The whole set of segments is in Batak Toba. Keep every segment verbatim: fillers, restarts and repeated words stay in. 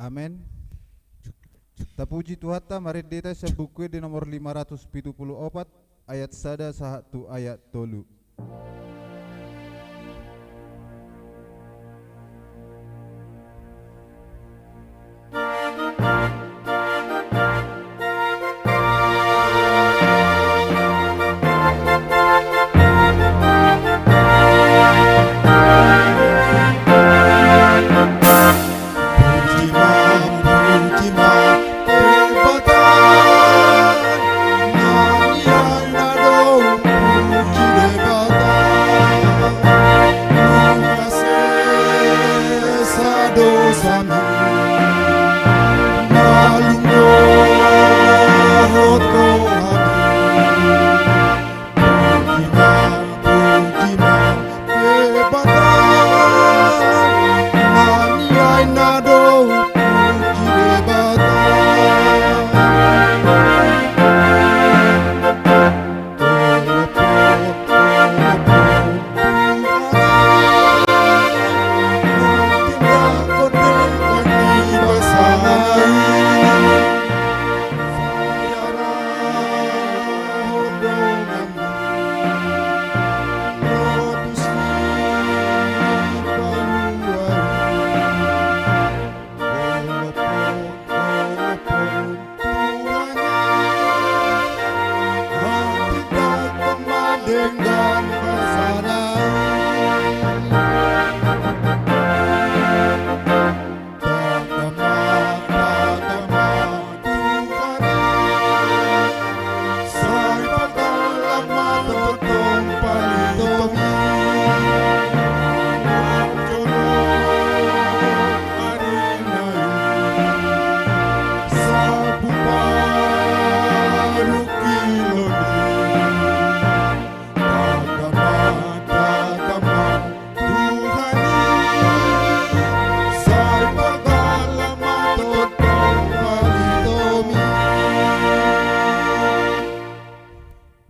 Amen. Tapuji Tuhanta, marende hita sian Buku Ende nomor lima ratus pitu pulu opat, ayat sada sahat tu ayat tolu.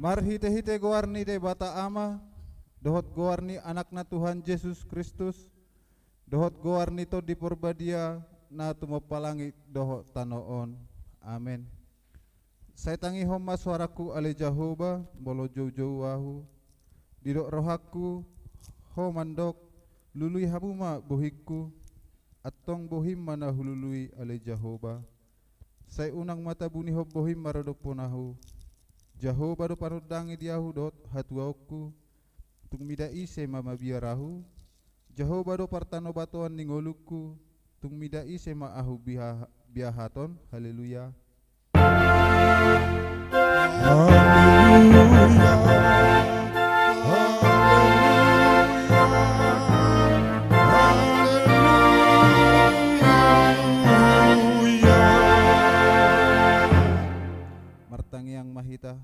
Marhitehite goar ni Debata Ama, dohot goar ni Anakna Tuhan Jesus Kristus, dohot goar ni Tondi Porbadia, na tumompa langit dohot tano on. Amen. Sai tangihon ma soarangku ale Jahowa, molo joujou ahu. Didok rohangku, ho mandok, lului hamu ma bohingku. Antong bohim ma na hulului ale Jahowa. Sai unang ma tabunihon bohim maradophon ahu. Jahowa do panondangi di ahu dohot hatuaonku. Tung mida ise ma mabiar ahu? Jahowa do partanobatoan ni ngolungku. Tung mida ise ma ahu biha-, biahaton? Haleluya. Haleluya. Haleluya. Haleluya. Martangiang ma hita.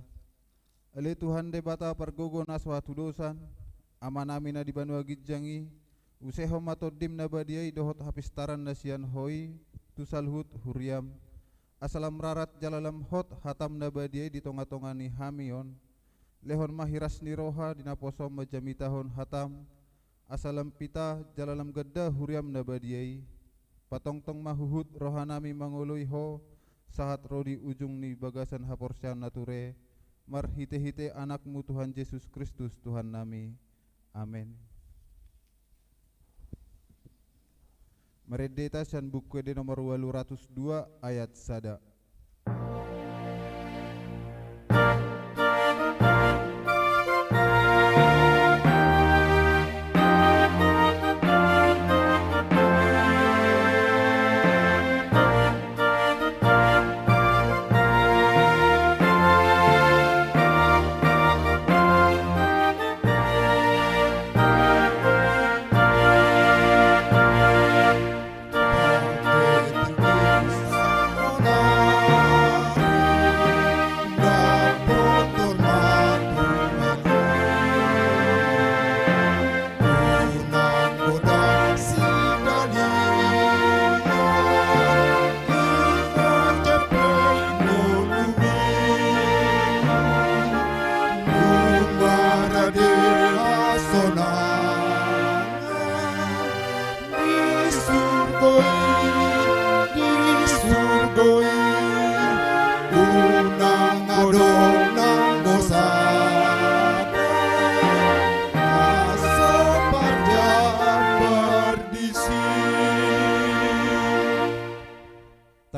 Ale Tuhan Debata pargogo na so hatudosan, Amanami na di banua ginjang i, usehon ma Tondim na badia i dohot hapistaran na sian Ho i tu saluhut huriam, asa lam rarat jala lam hot hatam na badia i di tongatonga ni hami on. Lehon ma hiras ni roha di naposom manjamitahon hatam, asa lam pitah jala lam ganda huriam na badia i. Patongtong ma huhut rohanami mangoloi Ho, sahat ro di ujung ni bagasan haporseaon na ture, marhitehite Anakmu Tuhan Jesus Kristus Tuhannami. Amen. Marende hita sian Buku Ende nomor ualu ratus dua ayat sada.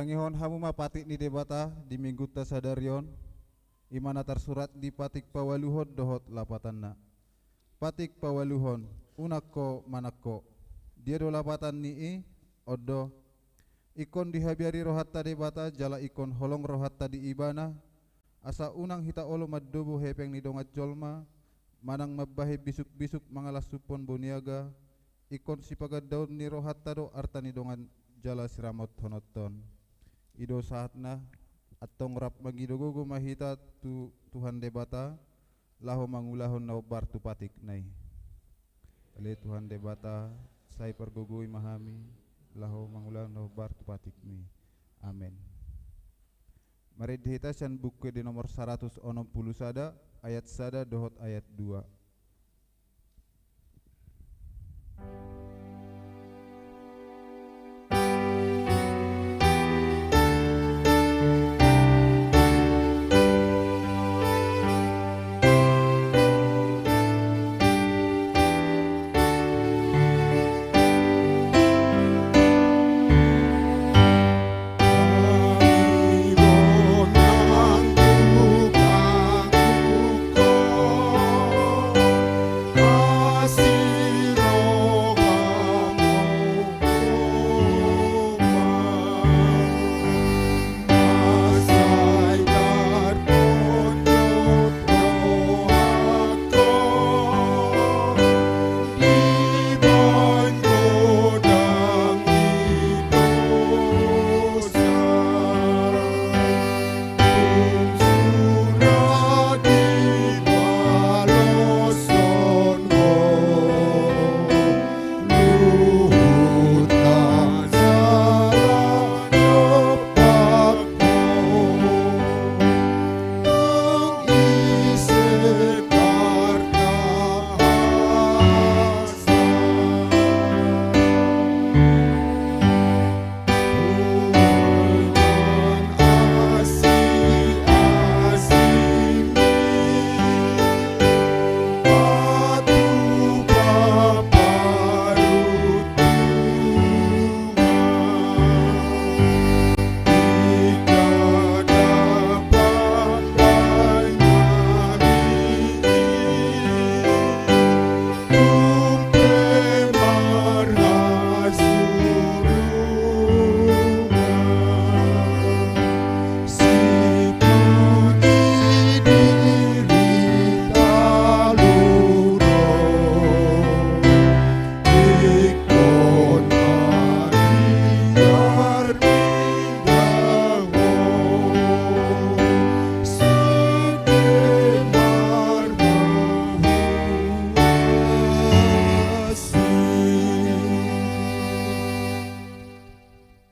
Tangihon hamu ma patik ni Debata di minggunta sadari on, i ma na tarsurat di patik paualuhon dohot lapatanna. Patik paualuhon, unang ho manangko. Dia do lapatan ni i? On do: Ingkon dihabiari rohanta Debata jala ingkon holong rohanta di Ibana, asa unang hita olo mandobo hepeng ni dongan jolma, manang mambahen bisukbisuk mangalansuphon boniaga. Ingkon sipagandaon ni rohanta do arta ni dongan jala siramothononton. I do sahatna. Antong rap mangido gogo ma hita tu Tuhan Debata, laho mangulahon na hombar tu patikna i. Ale Tuhan Debata, sai pargogoi ma hami, laho mangulahon na hombar tu patikmi. Amen. Marende hita sian Buku Ende nomor saratus onom pulu sada, ayat sada dohot ayat dua.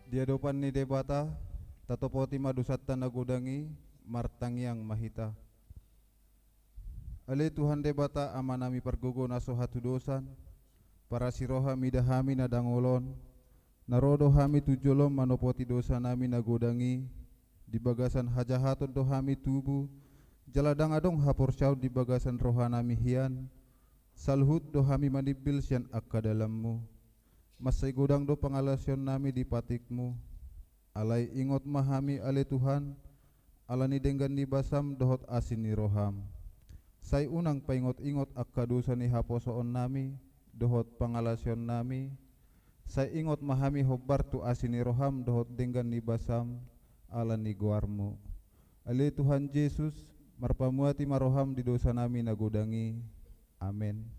Di adopan ni Debata, tatopoti ma dosanta na godang i, martangiang ma hita. Ale Tuhan Debata, Amanami pargogo na so hatudosan, parasi roha mida hami na dangol on, na ro do hami tu jolom manopoti dosanami na godang i, di bagasan hajahaton do hami tubu, jala ndang adong haporseaon di bagasan rohanami hian, saluhut do hami manimbil sian angka dalanmu. Mansai godang do pangalaosionnami di patikmu. Alai ingot ma hami ale Tuhan, ala ni denggan ni basam dohot asi ni roham. Sai unang paingotingot angka dosa ni haposoonnami dohot pangalaosionnami. Sai ingot ma hami hombar tu asi ni roham dohot denggan ni basam, ala ni goarmu. Ale Tuhan Jesus, marpamuati ma roham di dosanami na godang i. Amen.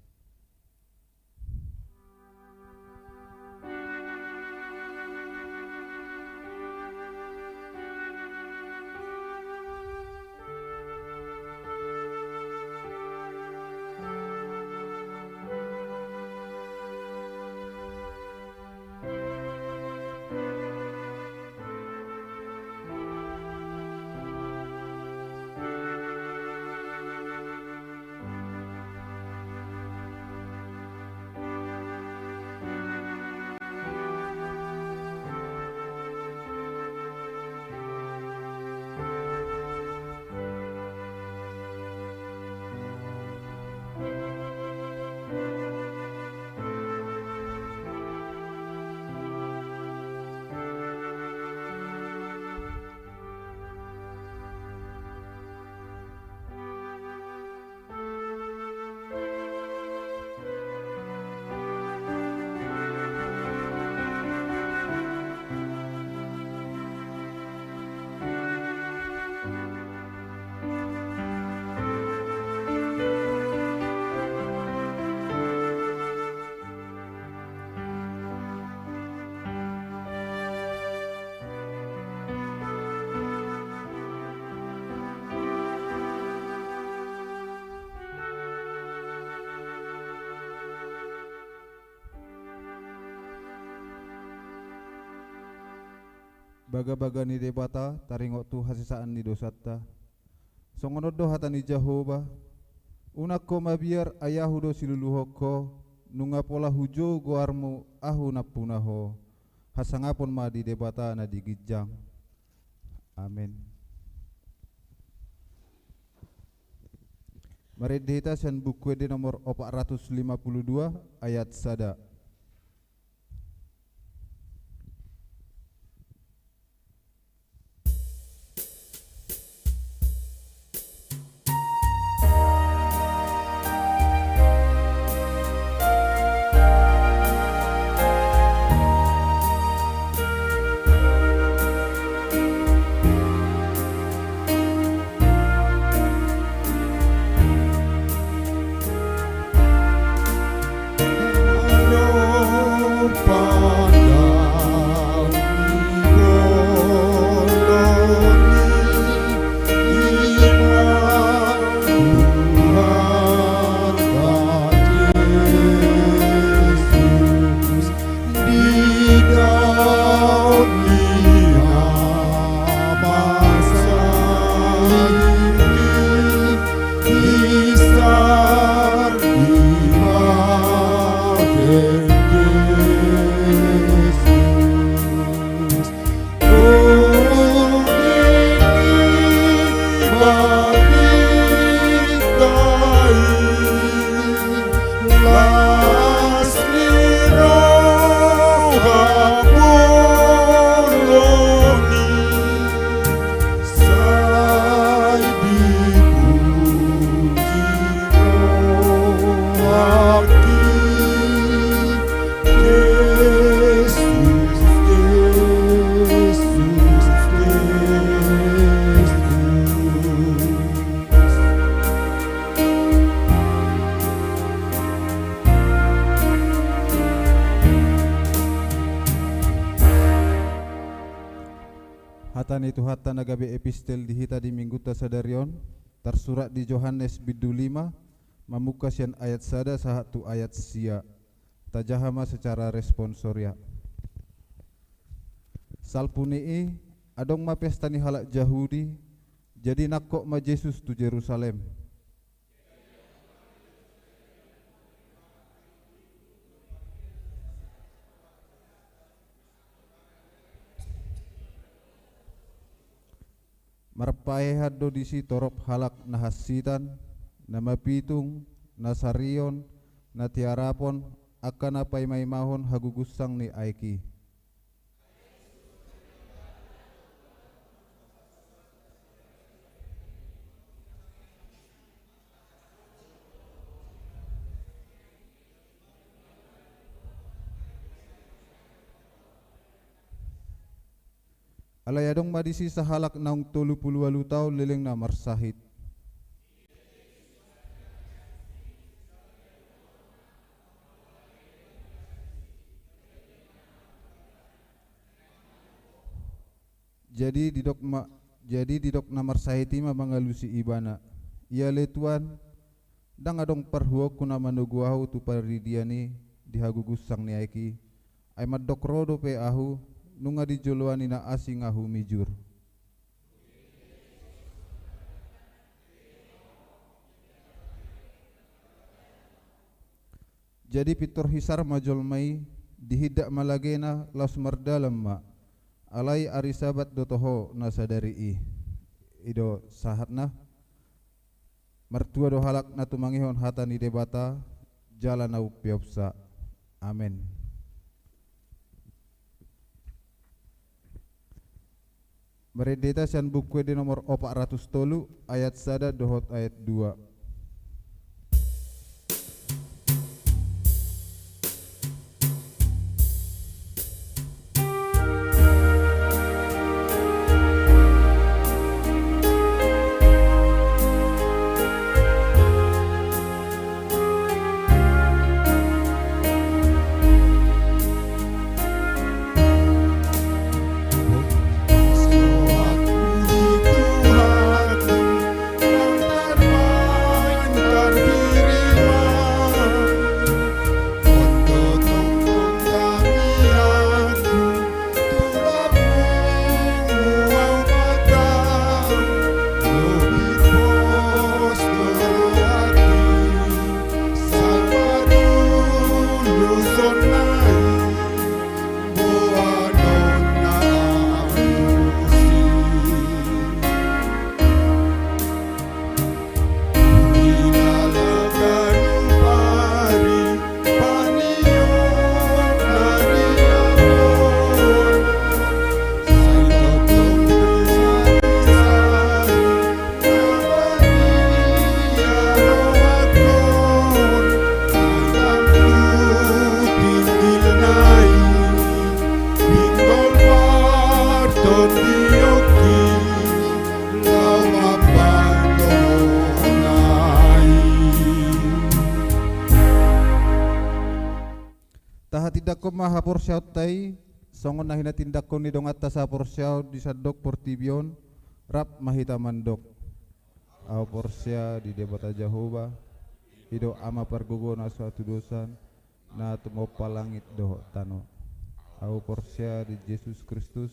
Bagabaga ni Debata taringot tu hasesaan ni dosanta. Songon on do hata ni Jahowa: Unang ho mabiar, ai Ahu do siluluhon ho, nunga pola hujou goarmu, Ahu nampuna ho. Hasangapon ma di Debata na di ginjang. Amen. Marende hita sian Buku Ende nomor opat ratus lima puluh dua, ayat sada. Hata ni Tuhanta na gabe epistel di hita di minggunta sadari on, tarsurat di Johannes bindu lima, mamungka sian ayat sada sahat tu ayat sia. Tajaha ma secara responsoria. Salpu ni i, adong ma pesta ni halak Jahudi, jadi nangkok ma Jesus tu Jerusalem. Marpahean do disi torop halak na hansitan, na mapitung, na sarion, na tiarapon, angka na paimaimahon hagugussang ni aek i. Alai adong ma disi sahalak naung tolu pulu ualu taon lelengna marsahit. Jadi didok ma, jadi didok na marsahit i ma mangalusi ibana: Ia ale Tuan, ndang adong parhuonku na manogu ahu tu paridian i di hagugussang ni aek i. Ai mandok ro dope ahu, nunga di joloan ni na asing ahu mijur. Jadi pintor hisar ma jolma i, dihindat ma lagena, laos mardalan ma. Alai ari Sabat do toho na sadari i. I do sahatna. Martua do halak na tumangihon hata ni Debata, jala na umpeopsa. Amen. Marende hita sian Buku Ende nomor opat ratus tolu, ayat sada dohot ayat dua. ma haporseaonta i, songon na hinatindanghon ni donganta sahaporseaon di sandok portibi on, rap ma hita mandok. Ahu porsea di Debata Jahowa, i do Ama pargogo na so hatudosan, na tumompa langit dohot tano. Ahu porsea di Jesus Kristus,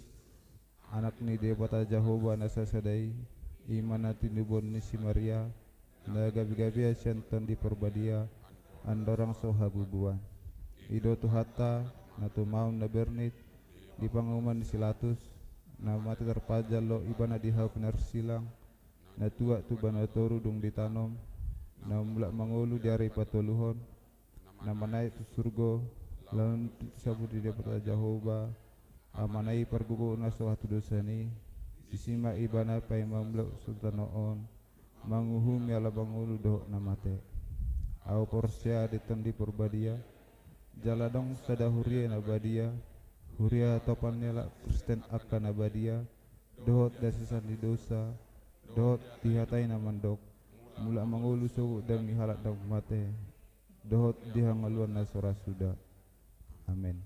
Anak ni Debata Jahowa na sasada i, i ma na tinubuan ni si Maria, na gabegabean sian Tondi Parbadia, andorang so habubuan. I do Tuhanta, na tumaon na bernit, di panguhuman ni si Latus, na mate tarpanjalo Ibana di hau pinarsilang, na tuat tu bana toru dung ditanom, na mulak mangolu di ari patoluhon, na manaek tu surgo, laho nunga tung disambut di Debata Jahowa, Amana i pargogo na so hatudosan i, disi ma Ibana paima mulak tu tano on, manguhumi ala mangolu dohot na mate. Ahu porsea di Tondi Parbadia, jala adong sada huria na badia, huria hatopan ni halak Kristen angka na badia, dohot di hasesaan ni dosa, dohot di hata i na mandok, mulak mangolu sogot daging ni halak na mate, dohot di hangoluan na so ra suda. Amen.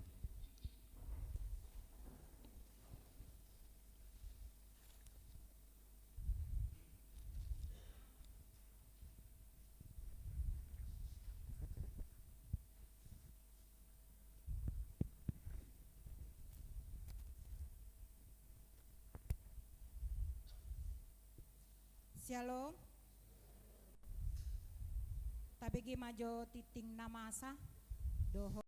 Syalom. Tabege ma jo tingting na masa dohot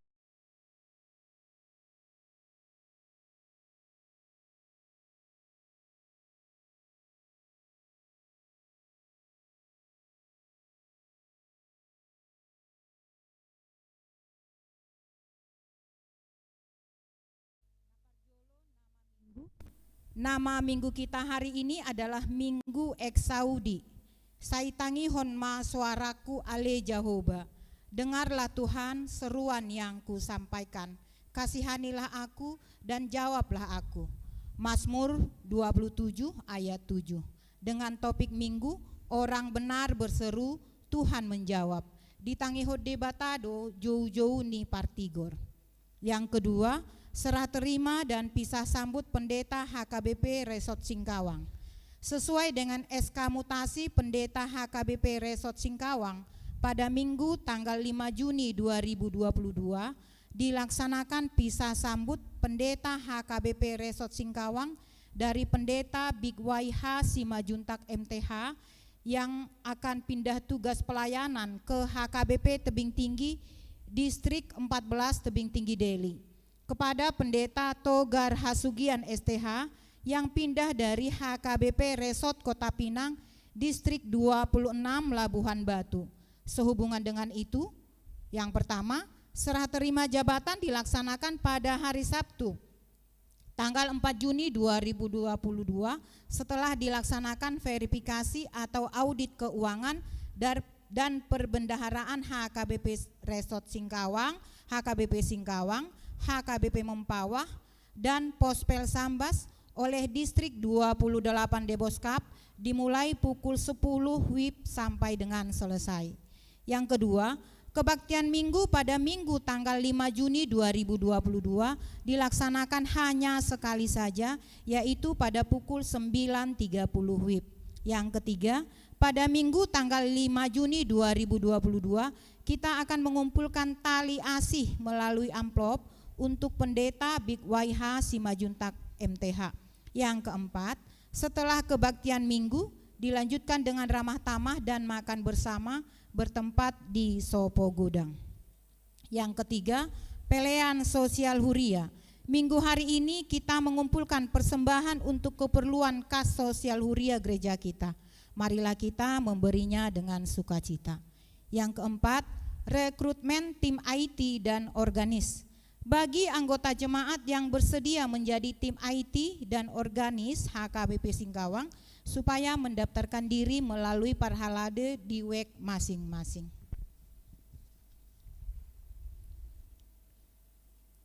Nama minggu kita hari ini adalah Minggu Exaudi. Sai tangihon ma soarangku, ale Jahowa. Dengarlah Tuhan seruan yang kusampaikan. Kasihanilah aku dan jawablah aku. Mazmur dua puluh tujuh ayat tujuh. Dengan topik minggu, orang benar berseru, Tuhan menjawab. Ditangihon Debata do joujou ni partigor. Yang kedua, serah terima dan pisah sambut Pendeta H K B P Resort Singkawang. Sesuai dengan S K mutasi Pendeta H K B P Resort Singkawang, pada Minggu tanggal lima Juni dua ribu dua puluh dua, dilaksanakan pisah sambut Pendeta H K B P Resort Singkawang dari Pendeta Big Y H Simanjuntak M T H yang akan pindah tugas pelayanan ke H K B P Tebing Tinggi, Distrik empat belas Tebing Tinggi Deli. Kepada Pendeta Togar Hasugian S T H yang pindah dari H K B P Resort Kota Pinang, Distrik dua puluh enam Labuhan Batu. Sehubungan dengan itu, yang pertama, serah terima jabatan dilaksanakan pada hari Sabtu, tanggal empat Juni dua ribu dua puluh dua, setelah dilaksanakan verifikasi atau audit keuangan dar-, dan perbendaharaan H K B P Resort Singkawang, H K B P Singkawang, H K B P Mempawah, dan Pospel Sambas oleh Distrik dua puluh delapan Deboskap, dimulai pukul sepuluh W I B sampai dengan selesai. Yang kedua, kebaktian Minggu pada Minggu tanggal lima Juni dua ribu dua puluh dua dilaksanakan hanya sekali saja, yaitu pada pukul sembilan tiga puluh W I B. Yang ketiga, pada Minggu tanggal lima Juni dua ribu dua puluh dua, kita akan mengumpulkan tali asih melalui amplop untuk Pendeta Big Y H Simanjuntak M T H. Yang keempat, setelah kebaktian Minggu, dilanjutkan dengan ramah tamah dan makan bersama bertempat di Sopo Godang. Yang ketiga, pelean sosial huria. Minggu hari ini kita mengumpulkan persembahan untuk keperluan kas sosial huria gereja kita. Marilah kita memberinya dengan sukacita. Yang keempat, rekrutmen tim I T dan organis. Bagi anggota jemaat yang bersedia menjadi tim I T dan organis H K B P Singkawang, supaya mendaftarkan diri melalui parhalado di web masing-masing.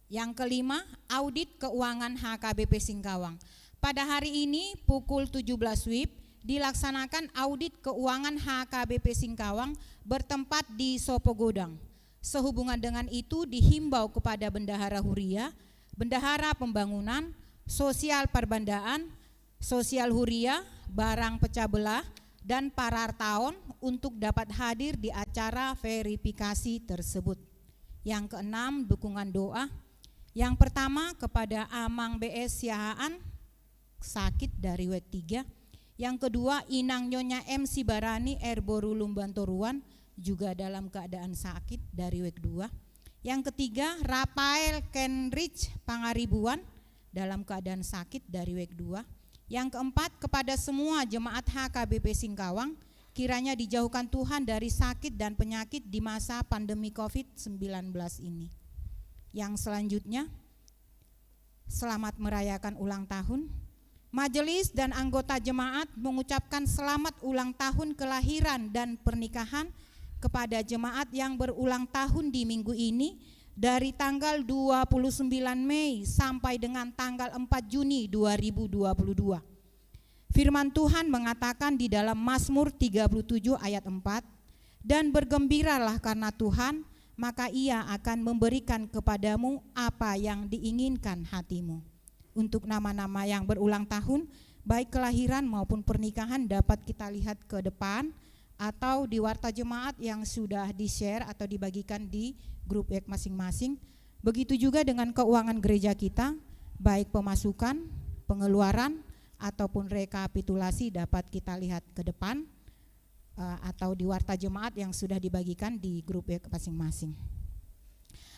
Yang kelima, audit keuangan H K B P Singkawang. Pada hari ini pukul tujuh belas W I B dilaksanakan audit keuangan H K B P Singkawang bertempat di Sopo Godang. Sehubungan dengan itu, dihimbau kepada bendahara huria, bendahara pembangunan, sosial perbandaan, sosial huria, barang pecah belah, dan parartaon untuk dapat hadir di acara verifikasi tersebut. Yang keenam, dukungan doa. Yang pertama, kepada Amang B S Siahaan, sakit dari wek tiga. Yang kedua, Inang Nyonya M Sibarani, R boru Lumbantoruan, juga dalam keadaan sakit dari wek dua. Yang ketiga, Rafael Kenrich Pangaribuan, dalam keadaan sakit dari wek dua. Yang keempat, kepada semua jemaat H K B P Singkawang, kiranya dijauhkan Tuhan dari sakit dan penyakit di masa pandemi covid sembilan belas ini. Yang selanjutnya, selamat merayakan ulang tahun. Majelis dan anggota jemaat mengucapkan selamat ulang tahun kelahiran dan pernikahan kepada jemaat yang berulang tahun di minggu ini, dari tanggal dua puluh sembilan Mei sampai dengan tanggal empat Juni dua ribu dua puluh dua. Firman Tuhan mengatakan di dalam Mazmur tiga puluh tujuh ayat empat, "Dan bergembiralah karena Tuhan, maka Ia akan memberikan kepadamu apa yang diinginkan hatimu." Untuk nama-nama yang berulang tahun, baik kelahiran maupun pernikahan, dapat kita lihat ke depan atau di warta jemaat yang sudah di-share atau dibagikan di grup wek masing-masing. Begitu juga dengan keuangan gereja kita, baik pemasukan, pengeluaran, ataupun rekapitulasi, dapat kita lihat ke depan, eh, atau di warta jemaat yang sudah dibagikan di grup wek masing-masing.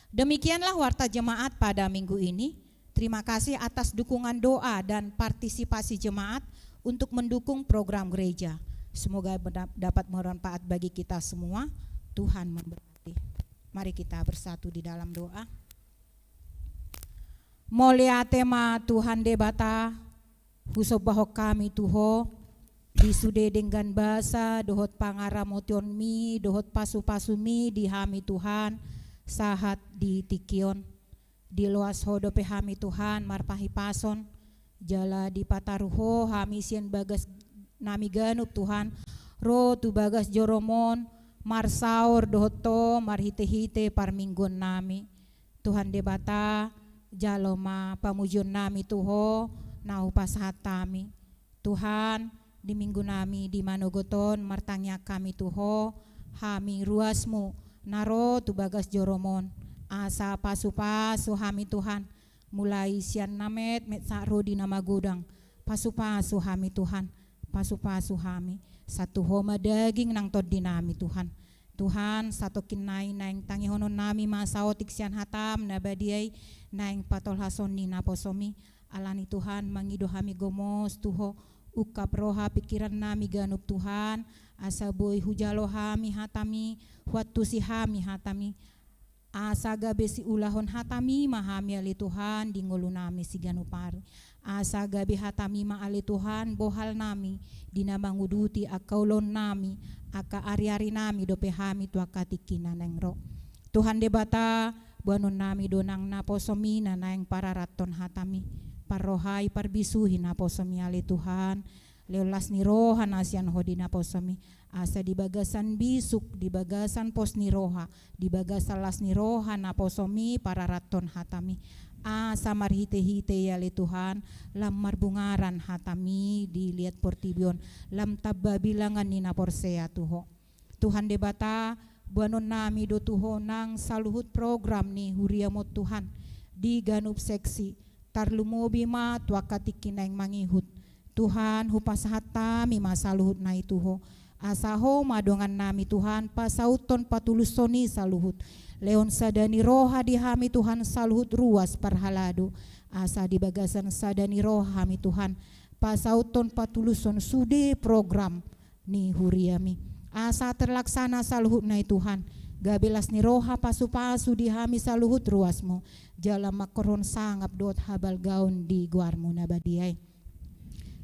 Demikianlah warta jemaat pada minggu ini. Terima kasih atas dukungan doa dan partisipasi jemaat untuk mendukung program gereja. Semoga beda-, dapat bermanfaat bagi kita semua. Tuhan memberkati. Mari kita bersatu di dalam doa. Mauliate ma Tuhan Debata, husombahon hami tu Ho, di sude denggan basa, dohot pangaramotion-Mi, dohot pasu-pasu-Mi di hami Tuhan, sahat di tingki on. Diloas Ho dope hami Tuhan, marpahipason, jala dipataru Ho hami sian bagas nami ganup Tuhan, ro tu bagas joroM on, marsaor dohot Ho, marhite-hite parmingguon nami. Tuhan Debata, jalo ma pamujion nami tu Ho, na hupasahat hami. Tuhan, di minggu nami di manogot on, martangiang hami tu Ho, hami ruas-Mu, na ro tu bagas joroM on. Asa pasu-pasu hami Tuhan, mulai sian na metmet sahat ro di na magodang. Pasu-pasu hami Tuhan, pasu-pasu hami. Sai tu Ho ma daging nang tondi nami Tuhan. Tuhan, satongkin nai naeng tangihonon nami ma saotik sian hataM na badia i, naeng patolhason ni naposoM i. Alani Tuhan, mangido hami gomos tu Ho, ungkap roha pingkiran nami ganup Tuhan, asa boi hujalo hami hataM i, huantusi hami hataM i, asa gabe siulahon hataM i ma hami ale Tuhan di ngolu nami siganup ari. Asa gabe hataM i ma ale Tuhan bohal nami, di na manguduti angka ulaon nami, angka ari-ari nami dope hami tu angka tingki na naeng ro. Tuhan Debata, boanon nami do nang naposoM i na naeng pararathon hataM i, parrohai parbisuhi naposoM i ale Tuhan, lehon las ni roha na sian Ho di naposoM i, asa di bagasan bisuk, di bagasan pos ni roha, di bagasan las ni roha naposoM i pararathon hataM i. Asa marhite-hite i ale Tuhan, lam marbungaran hataM i di liat portibi on, lam tamba bilangan ni na porsea tu Ho. Tuhan Debata, boanon nami do tu Ho nang saluhut program ni huriaM on Tuhan, di ganup seksi, tarlumobi ma tu angka tingki naeng mangihut. Tuhan, hupasahat hami ma saluhutna i tu Ho. Asa Ho ma dongan nami Tuhan, pasauthon patulushon i saluhut. Lehon sada ni roha di hami Tuhan saluhut ruas parhalado. Asa di bagasan sada ni roha hami Tuhan, pasauthon patulushon sude program ni huriaM i. Asa terlaksana saluhutna i Tuhan. Gabe las ni roha pasu-pasu di hami saluhut ruasMu. Jala mangkorhon sangap dohot habalgaon di goarMu na badia i.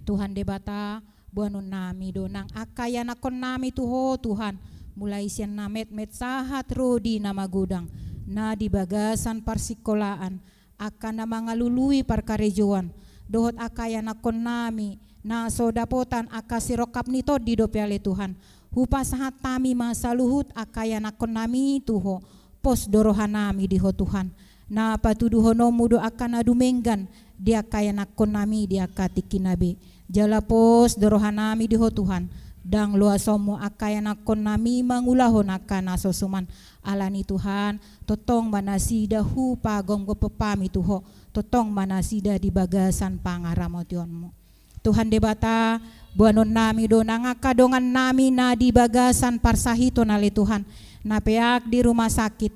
Tuhan Debata, boanon nami do nang angka ianakhon nami tu Ho Tuhan, mulai sian na metmet sahat ro di na magodang, na di bagasan parsikolaan, angka na mangalului parkarejoan, dohot angka ianakhon nami na so dapotan angka sirongkap ni tondi dope ale Tuhan. Hupasahat hami ma saluhut angka ianakhon nami tu Ho, pos do rohanami di Ho Tuhan. Na patuduhononmu do angka na dumenggan di angka ianakkonnami di angka tingkina be. Jala pos do rohanami di Ho Tuhan, ndang loasonmu angka ianakkonnami mangulahon angka na so suman. Alani Tuhan, tongtong ma nasida hupagomgophon hami tu Ho, tongtong ma nasida di bagasan pangaramotionmu. Tuhan Debata, boanonnami do nang angka dongannami na di bagasan parsahiton ale Tuhan, na peak di rumah sakit,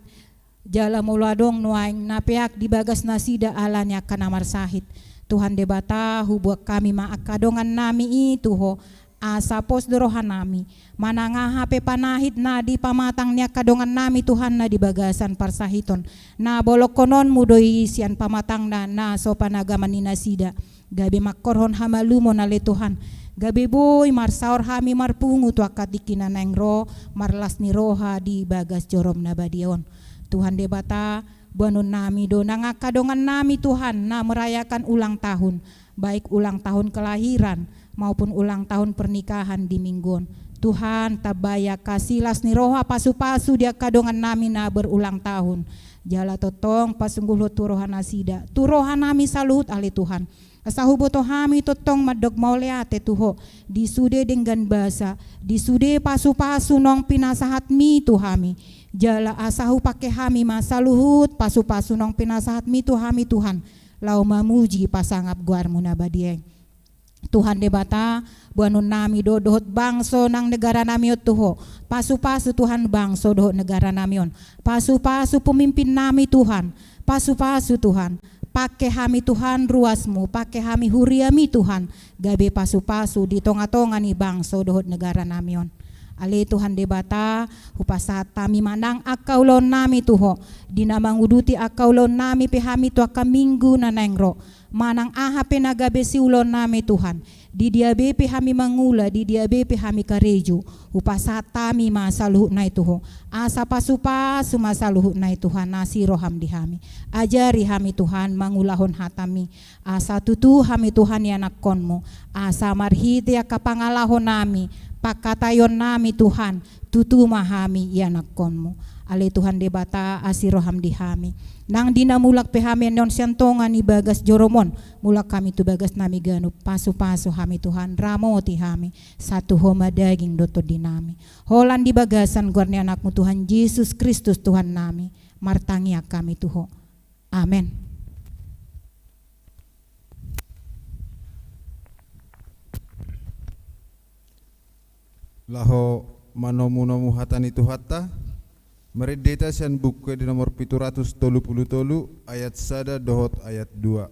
jala molo adong nuaeng na peak di bagas nasida alani angka na marsahit. Tuhan Debata, huboan hami ma angka dongannami i tu Ho, asa pos do rohanami, manang aha pe panahit na di pamatang ni angka dongannami Tuhan na di bagasan parsahiton, na bolongkononmu do i sian pamatangna na so panagaman ni nasida. Gabe mangkorhon hamalumon ale Tuhan, gabe boi marsaor hami marpungu tu angka tingki na naeng ro, marlas ni roha di bagas jorom na badia on. Tuhan Debata, boanonnami do nang angka dongannami Tuhan na merayakan ulang tahun, baik ulang tahun kelahiran maupun ulang tahun pernikahan di minggu on. Tuhan, tambai angka silas ni roha pasupasu di angka dongannami na berulang tahun. Jala tongtong pasunggulhon tu roha nasida, tu rohanami saluhut ale Tuhan. Asa huboto hami tongtong mandok mauliate tu Ho, di sude denggan basa, di sude pasupasu naung pinasahatmi tu hami. Jala asa hupangke hami ma saluhut pasupasu naung pinasahatmi tu hami Tuhan, laho mamuji pasangap goarmu na badia i. Tuhan Debata, boanonnami do dohot bangso nang negaranami on tu Ho. Pasupasu Tuhan bangso dohot negaranami on. Pasupasu pemimpinnami Tuhan. Pasupasu Tuhan. Pangke hami Tuhan ruasmu, pangke hami huriami Tuhan, gabe pasupasu di tongatonga ni bangso dohot negaranami on. Ale Tuhan Debata, hupasahat hami ma nang angka ulaonnami tu Ho, di na manguduti angka ulaonnami pe hami tu angka minggu na naeng ro, manang aha pe na gabe siulaonnami Tuhan, di dia be pe hami mangula, di dia be pe hami karejo, hupasahat hami ma saluhutna i tu Ho. Asa pasupasu ma saluhutna i Tuhan, asi roham di hami. Ajari hami Tuhan mangulahon hatami, asa tutu hami Tuhan ianakkonmu, asa marhite angka pangalahonami, pangkataionnami Tuhan, tutu ma hami ianakkonmu. Ale Tuhan Debata, asi roham di hami. Nang di na mulak pe hami annon sian tonga ni bagas jorom on, mulak hami tu bagasnami ganup, pasupasu hami Tuhan, ramoti hami, sai tu Ho ma daging dohot tondinami. Holan di bagasan goar ni Anakmu Tuhan Jesus Kristus Tuhannami, martangiang hami tu Ho. Amen. Laho manomunomu hata ni Tuhanta, marende hita sian Buku Ende nomor pitu ratus tolu pulu tolu, ayat sada dohot ayat dua.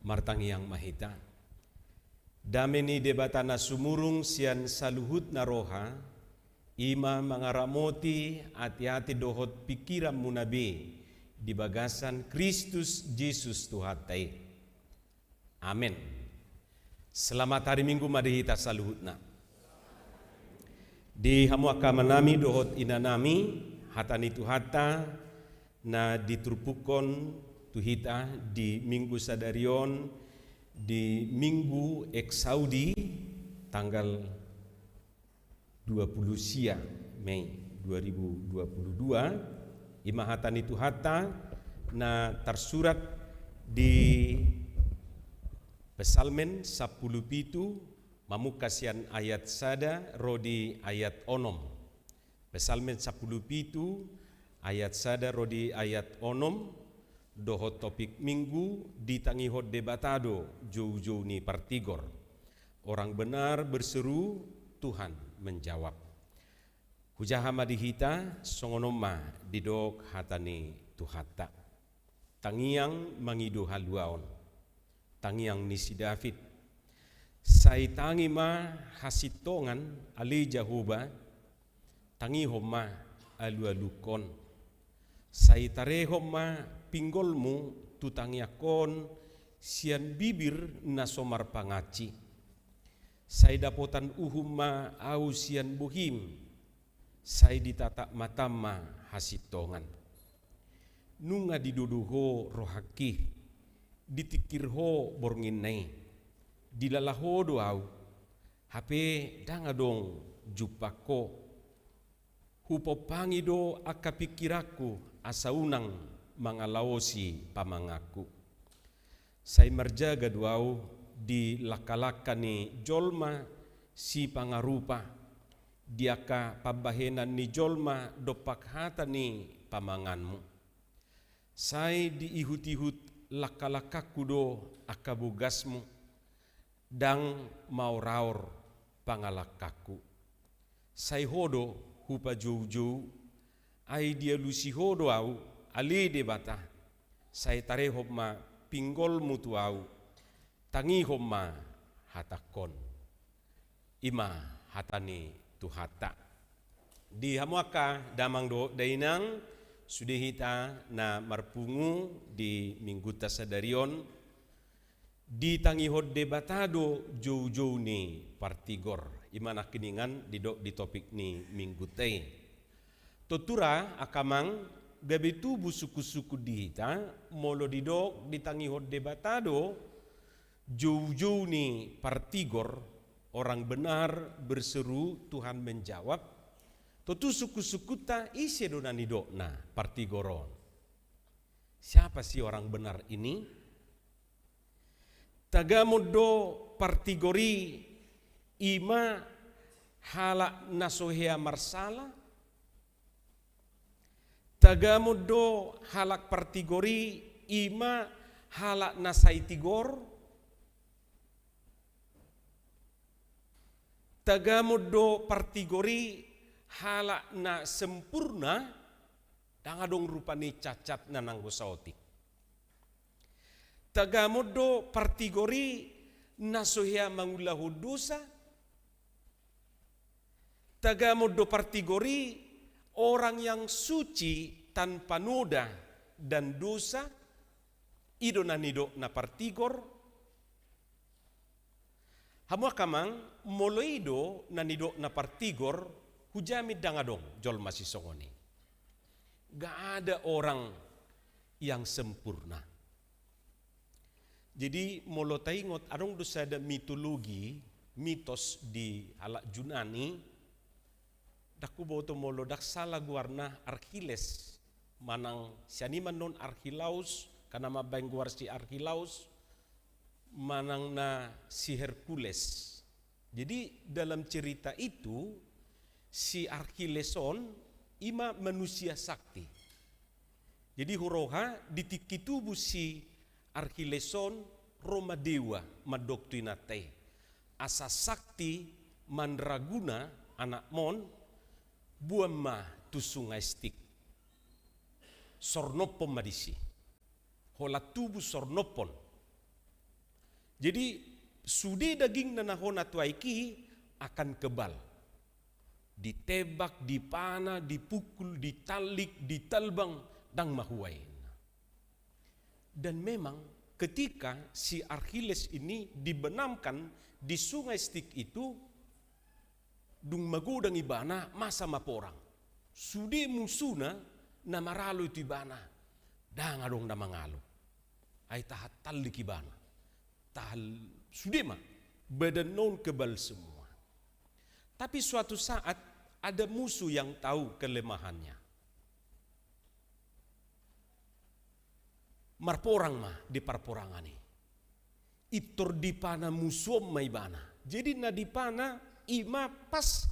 Martangiang ma hita. Dame ni Debata na sumurung sian saluhutna roha, i ma mangaramoti ateate dohot pingkiranmuna be di bagasan Kristus Jesus Tuhanta i. Amen. Selamat hari Minggu ma di hita saluhutna. Di hamu angka amanami dohot inanami, hata ni Tuhanta na diturpukhon tu hita di Minggu sadari on, di Minggu Exaudi, tanggal dua puluh sia Mei dua ribu dua puluh dua, i ma hata ni Tuhanta na tarsurat di Psalmen sampulu pitu, mamungka sian ayat sada ro di ayat onom. Psalmen sampulu pitu, ayat sada ro di ayat onom, dohot topik Minggu: Ditangihon Debata do joujou ni partigor. Orang benar berseru, Tuhan menjawab. Hujaha ma di hita, songon on ma didok hata ni Tuhanta. Tangiang mangido haluaon. Tangiang ni si David. Sai tangi ma hasintongan, ale Jahowa, tangihon ma alualungkon. Sai tarehon ma pinggolmu tu tangiangkon sian bibir na so marpangansi. Sai dapotan uhum ma ahu sian bohim, sai ditatap matam ma hasintongan. Nunga didodo ho rohangki, ditingkir ho borngin na i, dilala ho do ahu, hape ndang adong jumpang ho. Hupompangi do angka pingkiranku, asa unang mangalaosi pamanganku. Sai marjaga do ahu di langkalangka ni jolma sipangarupa, di angka pambahenan ni jolma dompak hata ni pamanganmu. Sai diihutihut langkalangkangku do angka bogasmu, ndang maoraor pangalangkangku. Sai ho do hupajoujou, ai dialusi ho do ahu, ale Debata. Sai tarehon ma pinggolmu tu ahu, tangihon ma hatangkon. I ma hata ni Tuhanta. Di hamu angka damang dohot dainang, sude hita na marpungu di Minggunta sadari on, ditangihon Debata do joujou ni partigor. I ma nangkiningan didok di topik ni Minggunta i. Tontu ra angka amang, gabe tubu sungkunsungkun di hita molo didok ditangihon Debata do joujou ni partigor, orang benar berseru, Tuhan menjawab. Tontu sungkunsungkunta, ise do na nidokna partigor on? Siapa sih orang benar ini? Tagamon do partigor i, i ma halak na so hea marsala? Tagamon do halak partigor i, i ma halak na sai tigor? Tagamon do partigor i halak na sempurna? Ndang adong rupani cacat na nanggo saotik. Tagamon do partigor i na so hea mangulahon dosa? Tagamon do partigor i orang yang suci, tanpa noda dan dosa? I do na nidokna partigor. Hamu angka amang, molo i do na nidokna partigor, hujamin ndang adong jolma sisongon i. Gak ada orang yang sempurna. Jadi, molo taingot, adong do sada mitologi, mitos di halak Junani, ndang huboto molo ndang sala goarna, Achilles, manang sian i ma annon Archelaus, angka na mambaen goar si Archelaus, manang na si Hercules. Jadi, dalam cerita itu, si Achilles on i ma manusia sakti. Jadi, huroha di tingki tubu si Achilles on, ro ma dewa mandok tu inanta i, asa sakti mandraguna anakmon, boan ma tu sungai Styx. Sornophon ma disi. Holan tubu sornophon. Jadi, sude dagingna na hona tu aek i akan kebal. Ditembak, dipana, dipukul, ditallik, ditalbang, ndang mahua inna. Dan memang ketika si Akhilles ini dibenamkan di sungai Styx itu, dung magodang ibana, masa ma porang. Sude musuna na maralo tu ibana, ndang adong na mangalo. Ai tahan tallik ibana. Tahan, sude ma. Badanna on kebal semua. Tapi suatu saat ada musuh yang tahu kelemahannya. Marporang ma di parporangan i. Pintor dipana musuh on ma ibana. Jadi na dipana i ma pas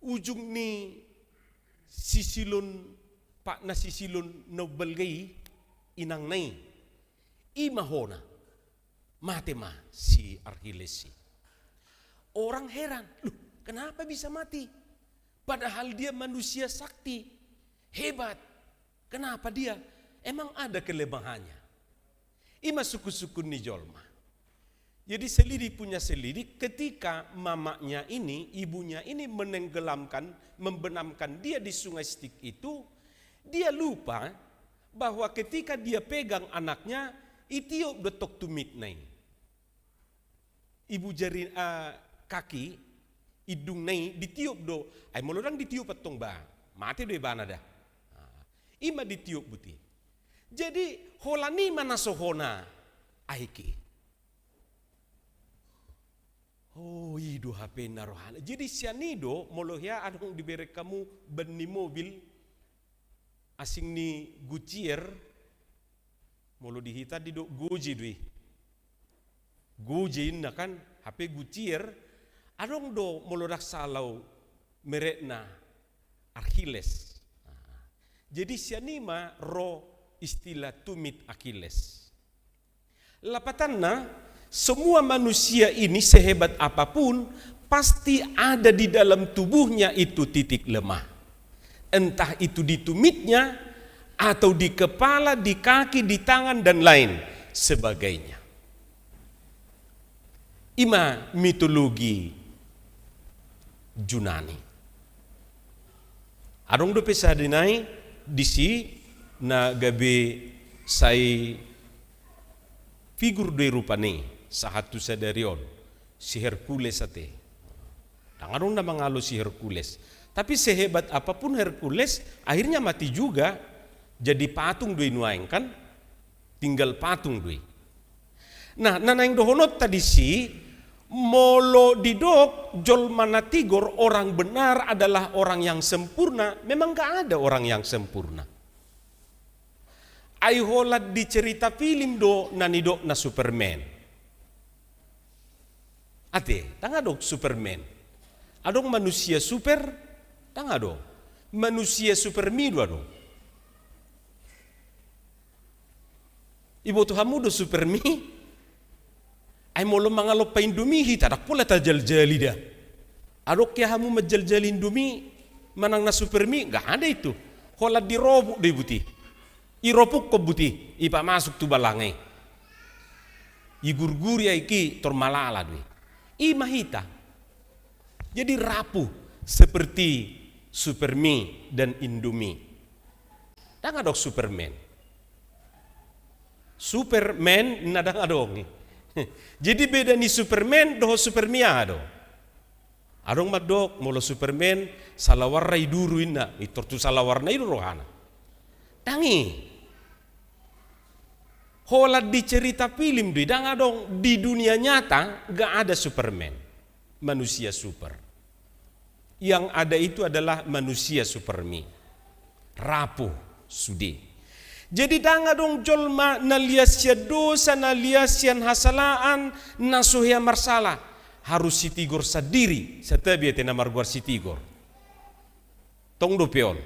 ujung ni sisilon, pa-, na sisilon na umbalga i, inangna i. I ma hona. Mate ma si Akhilles i. Orang heran, "Loh, kenapa bisa mati? Padahal dia manusia sakti, hebat. Kenapa dia? Emang ada kelemahannya?" I ma sungkun-sungkun ni jolma. Jadi selidik punya selidik, ketika mamanya ini, ibunya ini menenggelamkan, membenamkan dia di sungai Styx itu, dia lupa bahwa ketika dia pegang anaknya, itiop do tong tumitna i. Ibu jari, ah, kaki, indungna i ditiop do, ai molo ndang ditiop antong ba, mate do ibana da. Ah, i ma ditiop buti. Jadi, holan i ma na so hona aek i. Oh, i do hape na rohana. Jadi, sian i do, molo hea adong dibereng hamu ban ni mobil, asing ni Goodyear, molo di hita didok Goje do i. Goje inna kan, hape Goodyear, adong do molo ndang sala au merekna Achilles. Nah, jadi sian i ma ro istilah tumit Achilles. Lapatanna, semua manusia ini sehebat apapun, pasti ada di dalam tubuhnya itu titik lemah. Entah itu di tumitnya, atau di kepala, di kaki, di tangan, dan lain sebagainya. I ma mitologi Junani. Adong dope sada nai disi na gabe sai figur do i rupani, sahat tu sadari on, si Hercules ate. Ndang adong na mangalo si Hercules. Tapi sehebat apapun Hercules, akhirnya mati juga, jadi patung do i nuaeng kan, tinggal patung do i. Nah, na naeng dohononta disi, molo didok jolma na tigor, orang benar adalah orang yang sempurna, memang nggak ada orang yang sempurna. Ai holan di cerita film do na nidokna Superman. Ate, ndang adong Superman. Adong manusia super, ndang adong. Manusia Supermi do adong. Iboto hamu do Supermi? Ai molo mangalompa Indomie hita, ndang pola tajaljali da. Adong hea hamu manjaljali Indomie manang na Supermi? Nggak ada itu. Holan diropuk do i buti. Iropukkon buti, ipamasuk tu balanga i. Igurguri aek i, tor malala do i. I ma hita. Jadi rapuh seperti Supermi dan Indomie. Ndang adong Superman. Superman na ndang adong i. Jadi beda ni Superman dohot Supermi aha do? Adong mandok molo Superman, salawarna i duru inna, pintor tu salawarna i do rohana. Ndang i. Holan di cerita film do i, ndang adong di dunia nyata, nggak ada Superman. Manusia super. Yang ada itu adalah manusia Supermi. Rapuh sude. Jadi ndang adong jolma na lias sian dosa, na lias sian hasalaan, na so hea marsala. Harus sitigor sandiri, santabi ate na margoar sitigor. Tong dope on.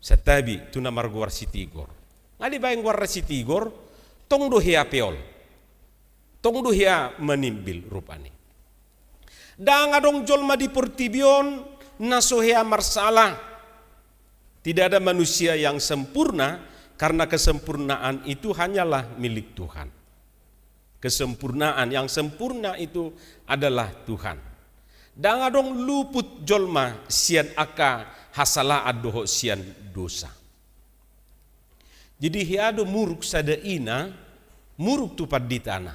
Santabi tu na margoar sitigor. Nga dibaen goarna sitigor, tong do hea pe on. Tong do hea manimbil rupani. Ndang adong jolma di portibi on na so hea marsala. Tidak ada manusia yang sempurna, Karena kesempurnaan itu hanyalah milik Tuhan. Kesempurnaan, yang sempurna itu adalah Tuhan. Ndang adong luput jolma sian angka hasalaan dohot sian dosa. Jadi hea do muruk sada ina, muruk tu panditana.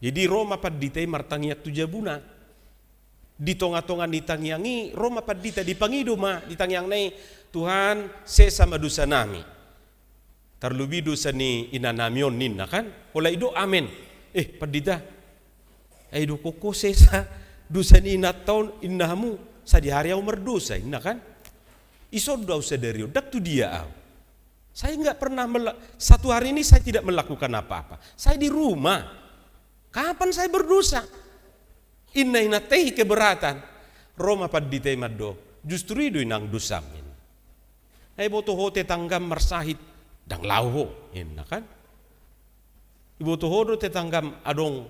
Jadi ro ma pandita i martangiang tu jabuna. Di tonga-tonga ni tangiang i, ro ma pandita, dipangido ma di tangiangna i, "Tuhan, sesa ma dosanami. Tarlobi dosa ni inanami on," ninna kan. Holan didok amen. "Eh, pandita, ai didok ho sesa dosa ni inanta on, inna hamu, sadihari ahu mardosa," ninna kan. "Ison do ahu sadari on, ndang tu dia ahu. Saya nggak pernah mela-, satu hari ini saya tidak melakukan apa-apa. Saya di rumah. Kapan saya berdosa?" Ninna inanta i keberatan. Ro ma pandita i mandok, "Justru i do inang dosam," ninna. "Ai diboto ho tetanggam marsahit, ndang laho ho," ninna kan. "Diboto ho do tetanggam adong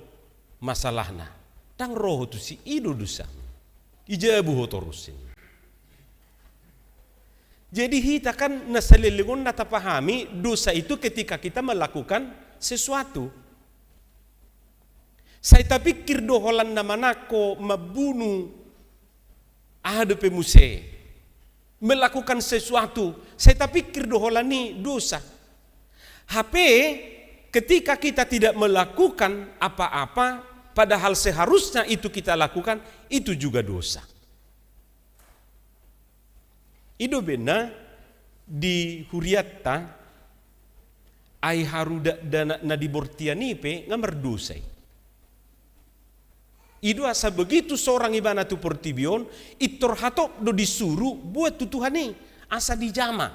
masalahna, ndang ro ho tusi, i do dosam. Dijabu ho torus," ninna. Jadi hita kan na saleleng on na tapahami dosa itu ketika kita melakukan sesuatu. Sai tapikir do holan na manangko, mambunu, aha dope muse, melakukan sesuatu, sai tapikir do holan i dosa. Hape ketika kita tidak melakukan apa-apa, padahal seharusnya itu kita lakukan, itu juga dosa. I do umbahen na di hurianta, ai haru dakdanak na di bortian i pe nga mardosa i. I do asa begitu sorang ibana tu portibi on, pintor hatop do disuru buat tu Tuhan i, asa dijama.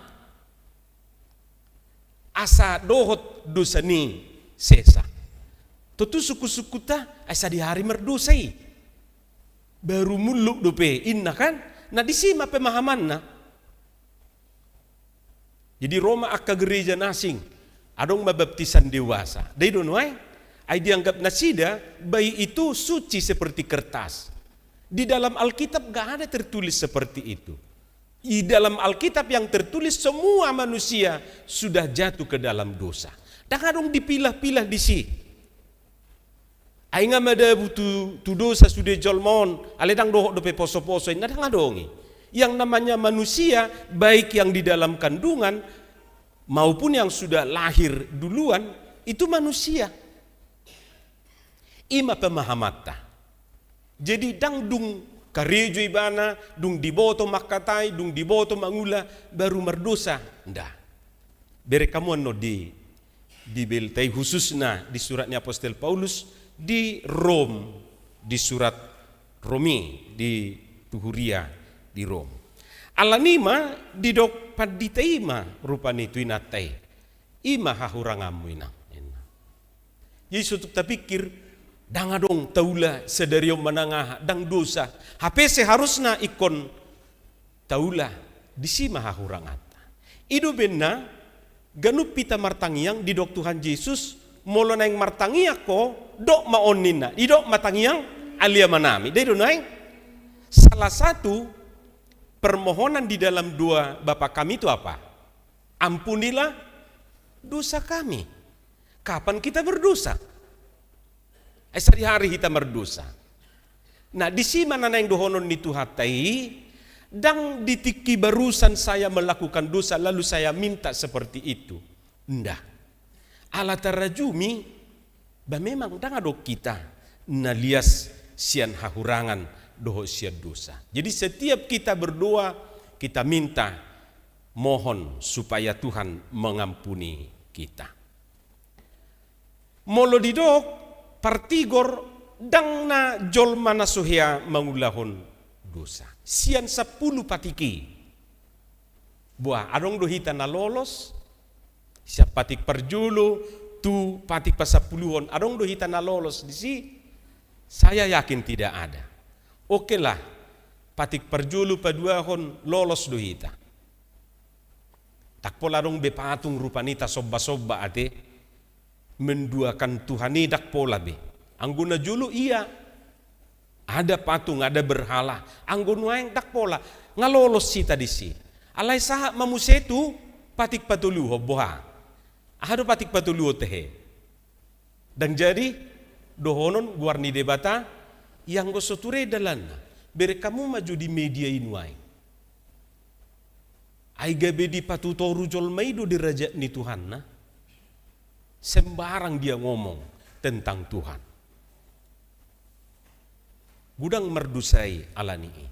Asa dohot dosa ni sesa. Tontu sungkun-sungkunta, ai sadihari mardosa i. Baru muluk dope, ninna kan? Na disi ma pemahamanna. Jadi ro ma angka gereja na asing, adong ma baptisan dewasa. Ndai do nuaeng, ai dianggap nasida bayi itu suci seperti kertas. Di dalam Alkitab nggak ada tertulis seperti itu. Di dalam Alkitab yang tertulis, semua manusia sudah jatuh ke dalam dosa. Ndang adong dipilah-pilah disi. Ai nga madabu tu, tu dosa sude jolma on, alai ndang dohot dope poso-poso, ninna, ndang adong i. Yang namanya manusia, baik yang di dalam kandungan maupun yang sudah lahir duluan, itu manusia. I ma pemahamanta. Jadi ndang dung karejo ibana, dung diboto mangkatai, dung diboto mangula, baru mardosa. Nda. Bereng hamu annon di, di Bibelta i, khususna di surat ni apostel Paulus di Rom, di surat Rom i, di tu huria di Rom. Alani i ma didok pandita i ma rupani tu inanta i. I ma hahuranganmu, inang, ninna. Jadi so tung tapikir, ndang adong taula sadari on manang aha, ndang dosa. Hape seharusna ingkon taula, disi ma hahuranganta. I do umbahen na ganup hita martangiang, didok Tuhan Jesus, molo naeng martangiang ho, dok ma on, ninna. Didok ma tangiang Ale Amanami. Ndai do nuaeng. Salah satu permohonan di dalam doa Bapa Kami itu apa? Ampunilah dosa kami. Kapan kita berdosa? Eh, sadihari hita mardosa. Nah, disi ma na naeng dohonon ni Tuhanta i, ndang di tingki barusan saya melakukan dosa, lalu saya minta seperti itu. Nda. Ala tarajumi, ba memang ndang adong hita na lias sian hahurangan dohot sian dosa. Jadi setiap kita berdoa, kita minta, mohon supaya Tuhan mengampuni kita. Molo didok partigor, ndang na jolma na so hea mangulahon dosa. Sian sampulu patik i. Boha, adong do hita na lolos, sian patik parjolo tu patik pasampuluhon, adong do hita na lolos disi? Saya yakin tidak ada. Oke lah, patik parjolo paduahon lolos do hita. Ndang pola adong be patung rupani tasomba-somba ate, menduakan Tuhan i, ndang pola be. Anggo na jolo iya, ada patung, ada berhala. Anggo nuaeng ndang pola, nga lolos hita disi. Alai sahat ma muse tu Patik patoluhon boha? Aha do patik patoluhon, tehe? Ndang jadi dohonon goar ni Debata, ianggo so ture dalanna, bereng hamu ma jo di media i nuaeng. Ai gabe dipatutoru jolma i do di raja ni Tuhanna. Sembarang dia ngomong tentang Tuhan. Godang mardusai alani i.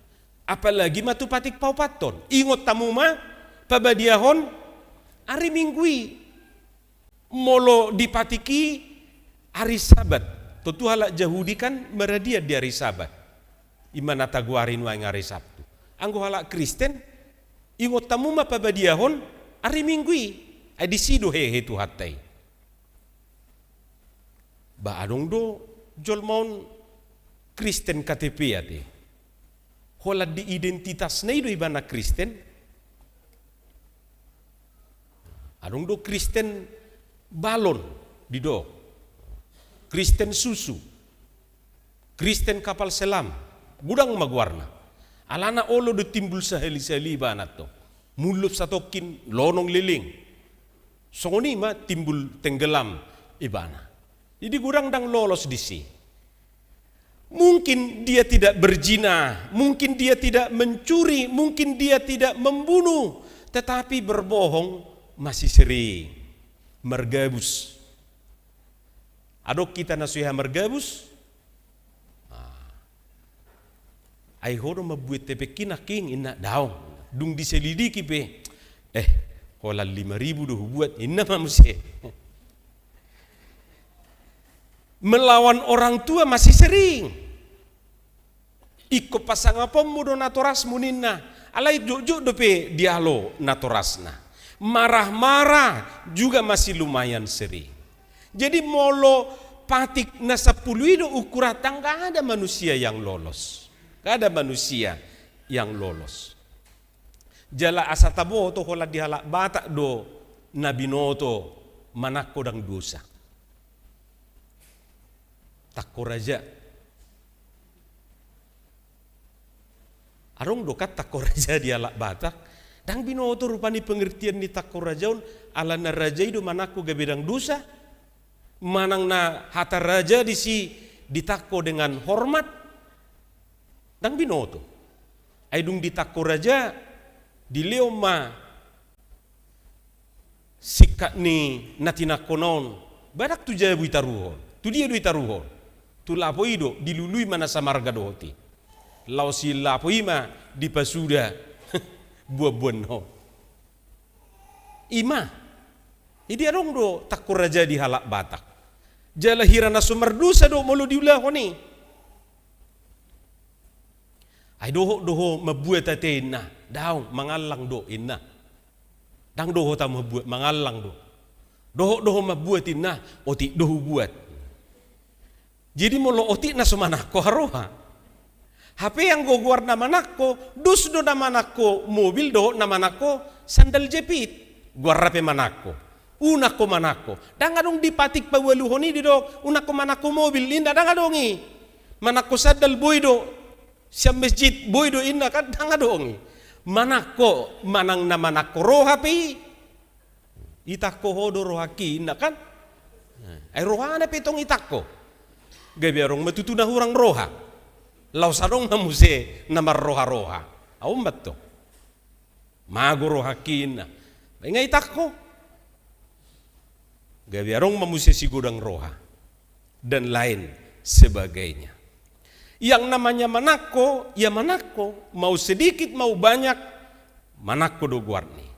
Apalagi ma tu patik paopathon. Ingot hamu ma pabadiahon ari Minggu i. Molo di patik i ari Sabat. Tontu halak Jahudi kan maradian di ari Sabat. I ma na tagoari nuaeng ari Sabtu. Anggo halak Kristen, ingot hamu ma pabadiahon ari Minggu i. Ai disi do hehe Tuhanta i. Ba adong do jolma on Kristen K T P ate. Holan di identitasna i do ibana Kristen. Adong do Kristen balon didok. Kristen susu. Kristen kapal selam. Godang ma goarna. Alana olo do timbul sahali-sahali ibana tong. Mullup satongkin lonong leleng. Songon i ma timbul tenggelam ibana. Jadi godang ndang lolos disi. Mungkin dia tidak berzina, mungkin dia tidak mencuri, mungkin dia tidak membunuh, tetapi berbohong masih sering. Margabus. Adong hita na so hea margabus? Ah. Ai ho do mambuat hepengki nangkin, inna, daong. Dung diselidiki pe, eh, holan lima ribu do hubuat, inna ma muse. Melawan orang tua masih sering. Ingkon pasangaponmu do natorasmu, ninna. Alai jotjot dope dialo natorasna. Marah-marah juga masih lumayan sering. Jadi molo patik na sampulu i do ukuranta, nggak ada manusia yang lolos. Nggak ada manusia yang lolos. Jala asa taboto, holan di halak Batak do na binoto manangko ndang dosa. Tangko raja. Adong do kan tangko raja di halak Batak? Ndang binoto rupani pengertian ni tangko raja on, alana raja i do manangko gabe ndang dosa. Manang na hata raja disi ditangko dengan hormat. Ndang binoto. Ai dung ditangko raja, dilehon ma singkat ni na tinangkona on, ba ndang tu jabu itaruhon. Tu dia do itaruhon? Tu lapo i do, dilului ma na samarga dohot i. Laos i lapo i ma dipasuda buanbuanna on. I ma. Jadi adong do tangko raja di halak Batak. Jala hira na so mardosa do molo diulahon i. Ai dohot do ho mambuat ate, inna. Daong, mangallang do, inna. Ndang dohot ahu mambuat, mangallang do. Dohot do ho mambuat, inna, otik do hubuat. Jadi molo otik na so manangko haroha. Hape anggo goar na manangko, dos do na manangko mobil dohot na manangko sandal jepit. Goarna pe manangko. Unang ho manangko. Ndang adong di patik paualuhon i didok, unang ho manangko mobil, inda, ndang adong i. Manangko sandal boi do. Sian masjid boi do, inna, kan, ndang adong i. Manangko, manang na manangko roha pe i. Itangko ho do rohangki, inna, kan. Ai rohana pe tong itangko. Gabe adong ma tutu na hurang roha. Laos adong ma muse na marroha-roha. Ahu ma tong. Mago rohangki, inna. Baen nga itangko. Gabe adong ma muse sigodang roha. Dan lain sebagainya. Yang namanya manangko, ya manangko, mau sedikit, mau banyak, manangko do goarna i.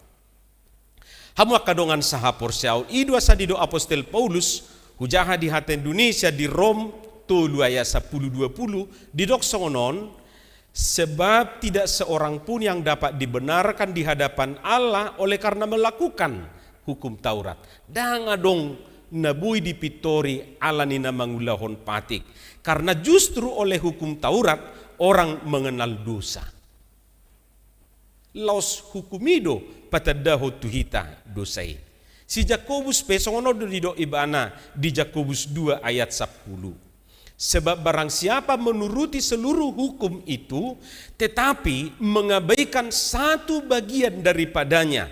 Hamu angka dongan sahaporseaon, i do asa didok apostel Paulus, hujaha di hata Indonesia, di Rom tolu ayat sampulu dua pulu, didok songon on, sebab tidak seorang pun yang dapat dibenarkan di hadapan Allah oleh karena melakukan hukum Taurat. Ndang adong na boi dipintori ala ni na mangulahon patik. Karena justru oleh hukum Taurat orang mengenal dosa. Laos hukum i do patandahon tu hita dosa i. Si Jakobus pe songon on do didok ibana di Jakobus dua ayat sampulu. Sebab barang siapa menuruti seluruh hukum itu, tetapi mengabaikan satu bagian daripadanya,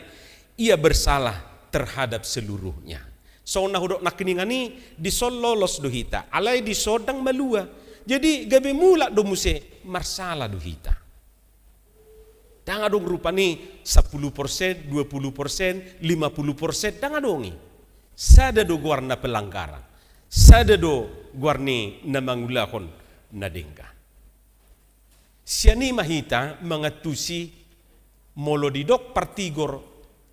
Ia bersalah terhadap seluruhnya. Songon na hudok nangkiningan i, dison lolos do hita, alai dison ndang malua. Jadi gabe mulak do muse marsala do hita. Ndang adong rupani sampulu persen, dua pulu persen, lima pulu persen, ndang adong i. Sada do goarna pelanggaran. Sada do goar ni na mangulahon na denggan. Sian i ma hita mangantusi molo didok partigor,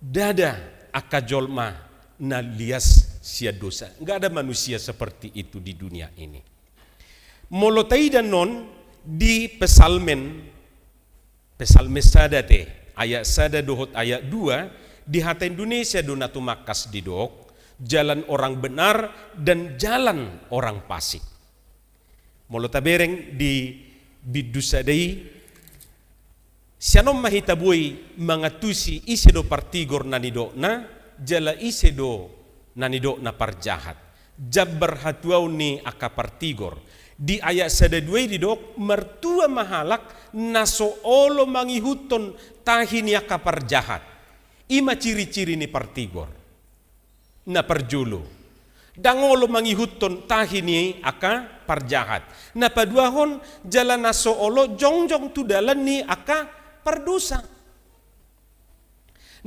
ndada angka jolma na lias sian dosa. Nggak ada manusia seperti itu di dunia ini. Molo taida non di Psalmen, Psalmen sada te, ayat sada dohot ayat dua, di hata Indonesia do na tumangkas didok, jalan orang benar dan jalan orang fasik. Molo tabereng di bindu sada i, sian on ma hita boi mangantusi ise do partigor na nidokna, jala ise do na nidokna parjahat. Jambar hatuaon ni angka partigor. Di ayat sada dua i didok, martua ma halak na so olo mangihuthon tahi ni angka parjahat. I ma ciri-ciri ni partigor. Na parjolo, ndang olo mangihuthon tahi ni angka parjahat. Na paduahon, jala na so olo jongjong tu dalan ni angka pardosa.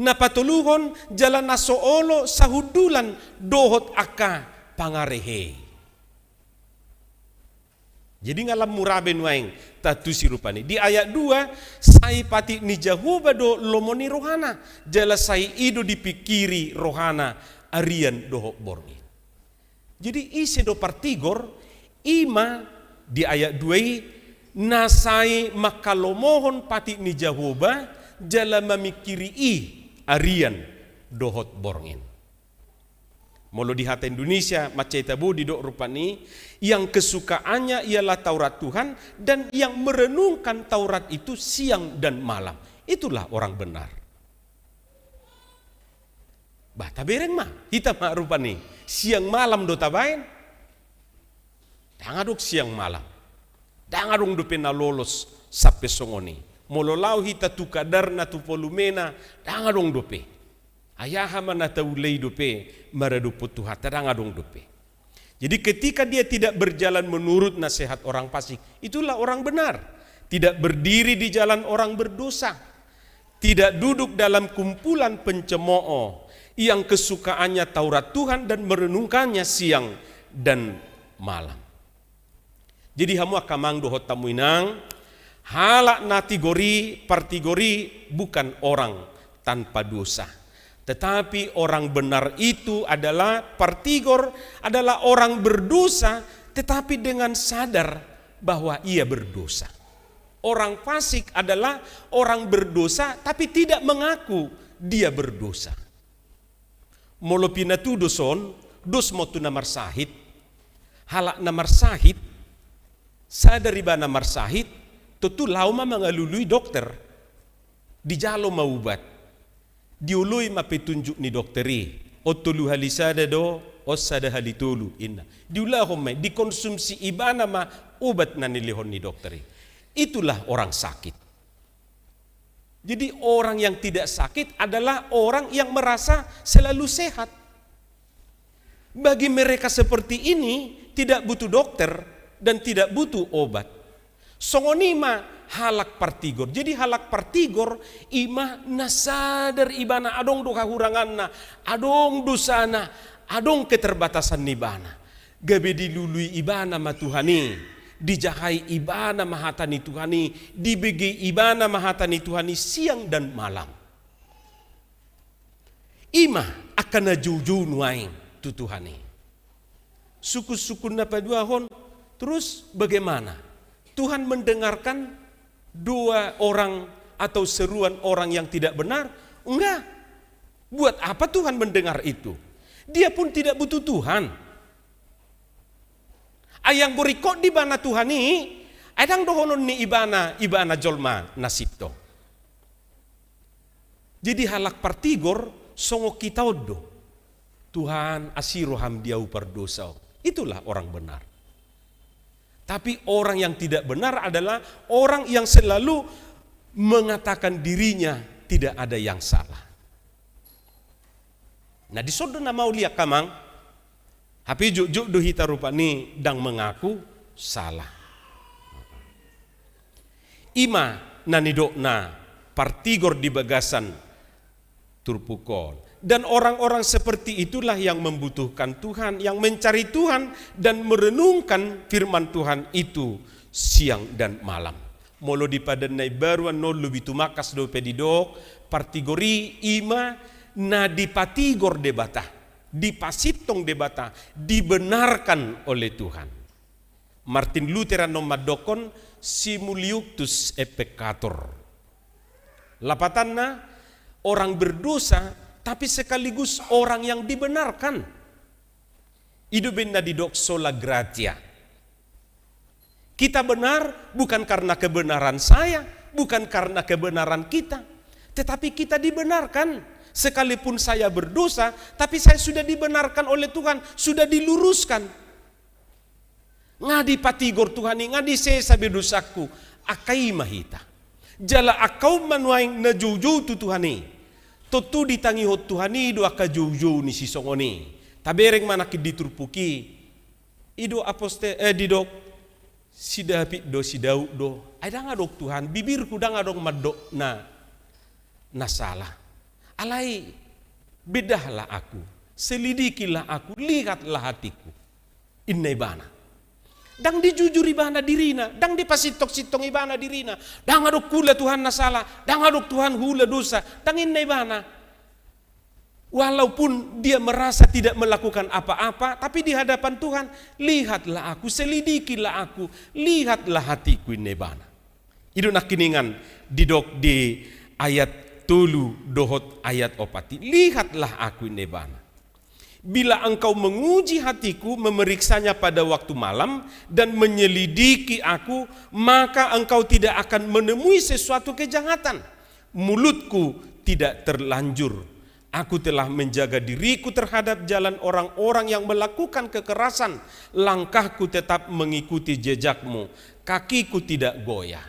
Na patoluhon, jala na so olo sahundulan dohot angka pangarehe. Jadi nga lam mura be nuaeng taantusi rupani. Di ayat dua, sai patik ni Jahowa do lomo ni rohana, jala sai i do dipingkiri rohana arian dohot borngin. Jadi ise do partigor, i ma di ayat dua i, na sai manghalomohon patik ni Jahowa, jala mamingkiri i arian dohot borngin. Molo di hata Indonesia, mansai tabo didok rupani, yang kesukaannya ialah Taurat Tuhan dan yang merenungkan Taurat itu siang dan malam. Itulah orang benar. Bah, tabereng ma, hita ma rupani, siang malam do tabaen. Ndang adong siang malam. Ndang adong dope na lolos sampe songon i. Molo laho hita tu kadarna, tu volumena, ndang adong dope. Ai aha ma na taula i dope maradophon Tuhanta, ndang adong dope. Jadi ketika dia tidak berjalan menurut nasihat orang fasik, itulah orang benar. Tidak berdiri di jalan orang berdosa. Tidak duduk dalam kumpulan pencemooh yang kesukaannya Taurat Tuhan dan merenungkannya siang dan malam. Jadi hamu angka amang dohot hamu inang, halak na tigor i, partigor i bukan orang tanpa dosa. Tetapi orang benar itu adalah, partigor adalah orang berdosa, tetapi dengan sadar bahwa ia berdosa. Orang fasik adalah orang berdosa, tapi tidak mengaku dia berdosa. Molo pinatudos on, dos ma tu na marsahit. Halak na marsahit, sadar ibana marsahit, tontu laho ma mangalului dokter. Dijalo ma ubat. Dioloi ma petunjuk ni dokter i. On tolu hali sada do, on sada hali tolu, inna. Diulahon ma i, dikonsumsi ibana ma ubat na nilehon ni dokter i. Itulah orang sakit. Jadi orang yang tidak sakit adalah orang yang merasa selalu sehat. Bagi mereka seperti ini tidak butuh dokter dan tidak butuh obat. Songon i ma halak partigor. Jadi halak partigor i ma na sadar ibana adong do hahuranganna, adong dosana, adong keterbatasan ni ibana. Gabe dilului ibana ma Tuhan i, dijahai ibana ma hata ni Tuhan i, dibege ibana ma hata ni Tuhan i siang dan malam. I ma angka na joujou nuaeng tu Tuhan i. Sungkunsungkun na paduahon, terus bagaimana? Tuhan mendengarkan doa orang atau seruan orang yang tidak benar? Enggak. Buat apa Tuhan mendengar itu? Dia pun tidak butuh Tuhan. Ai anggo ringkot di ibana Tuhan i, ai ndang dohonon ni ibana, ibana jolma na sintong. Jadi halak partigor songon hita on do. Tuhan, asi roham di ahu pardosa on. Itulah orang benar. Tapi orang yang tidak benar adalah orang yang selalu mengatakan dirinya tidak ada yang salah. Na dison do na mauliate, amang. Hape jotjot do hita rupani ndang mengaku salah. I ma na nidokna partigor di bagasan turpuk on. Dan orang-orang seperti itulah yang membutuhkan Tuhan, yang mencari Tuhan dan merenungkan firman Tuhan itu siang dan malam. Molo di Padan na Imbaru annon lobi tumangkas dope didok, partigor i i ma na dipatigor Debata, dipasintong Debata, dibenarkan oleh Tuhan. Martin Luther annon mandokkon: "Simul iunctus et peccator." Lapatanna, orang berdosa, tapi sekaligus orang yang dibenarkan. I do umbahen na didok sola gratia. Kita benar bukan karena kebenaran saya, bukan karena kebenaran kita, tetapi kita dibenarkan. Sekalipun saya berdosa, tapi saya sudah dibenarkan oleh Tuhan, sudah diluruskan. Nga dipatigor Tuhan i, nga disesa be dosangku, angka i ma hita. Jala angka on ma nuaeng na joujou tu Tuhan i. Tontu ditangihon Tuhan i do angka joujou ni sisongon i. Tabereng ma nangkin di turpuk i. I do apostel, eh, didok, si David do, si Daud do. Ai ndang adong Tuhan, bibirku ndang adong mandok na, na sala. Alai bedahlah aku, selidikilah aku, lihatlah hatiku. Inna ibana. Ndang dijujur ibana dirina, ndang dipasintong-sintong ibana dirina. Ndang adong hula Tuhan na sala, ndang adong Tuhan hula dosa, ndang inna ibana. Walaupun dia merasa tidak melakukan apa-apa, tapi di hadapan Tuhan, lihatlah aku, selidikilah aku, lihatlah hatiku, inna ibana. I do nangkiningan didok di ayat tolu dohot ayat opat i, lihatlah aku, inna ibana. Bila engkau menguji hatiku, memeriksanya pada waktu malam, dan menyelidiki aku, maka engkau tidak akan menemui sesuatu kejahatan. Mulutku tidak terlanjur. Aku telah menjaga diriku terhadap jalan orang-orang yang melakukan kekerasan. Langkahku tetap mengikuti jejakmu. Kakiku tidak goyah.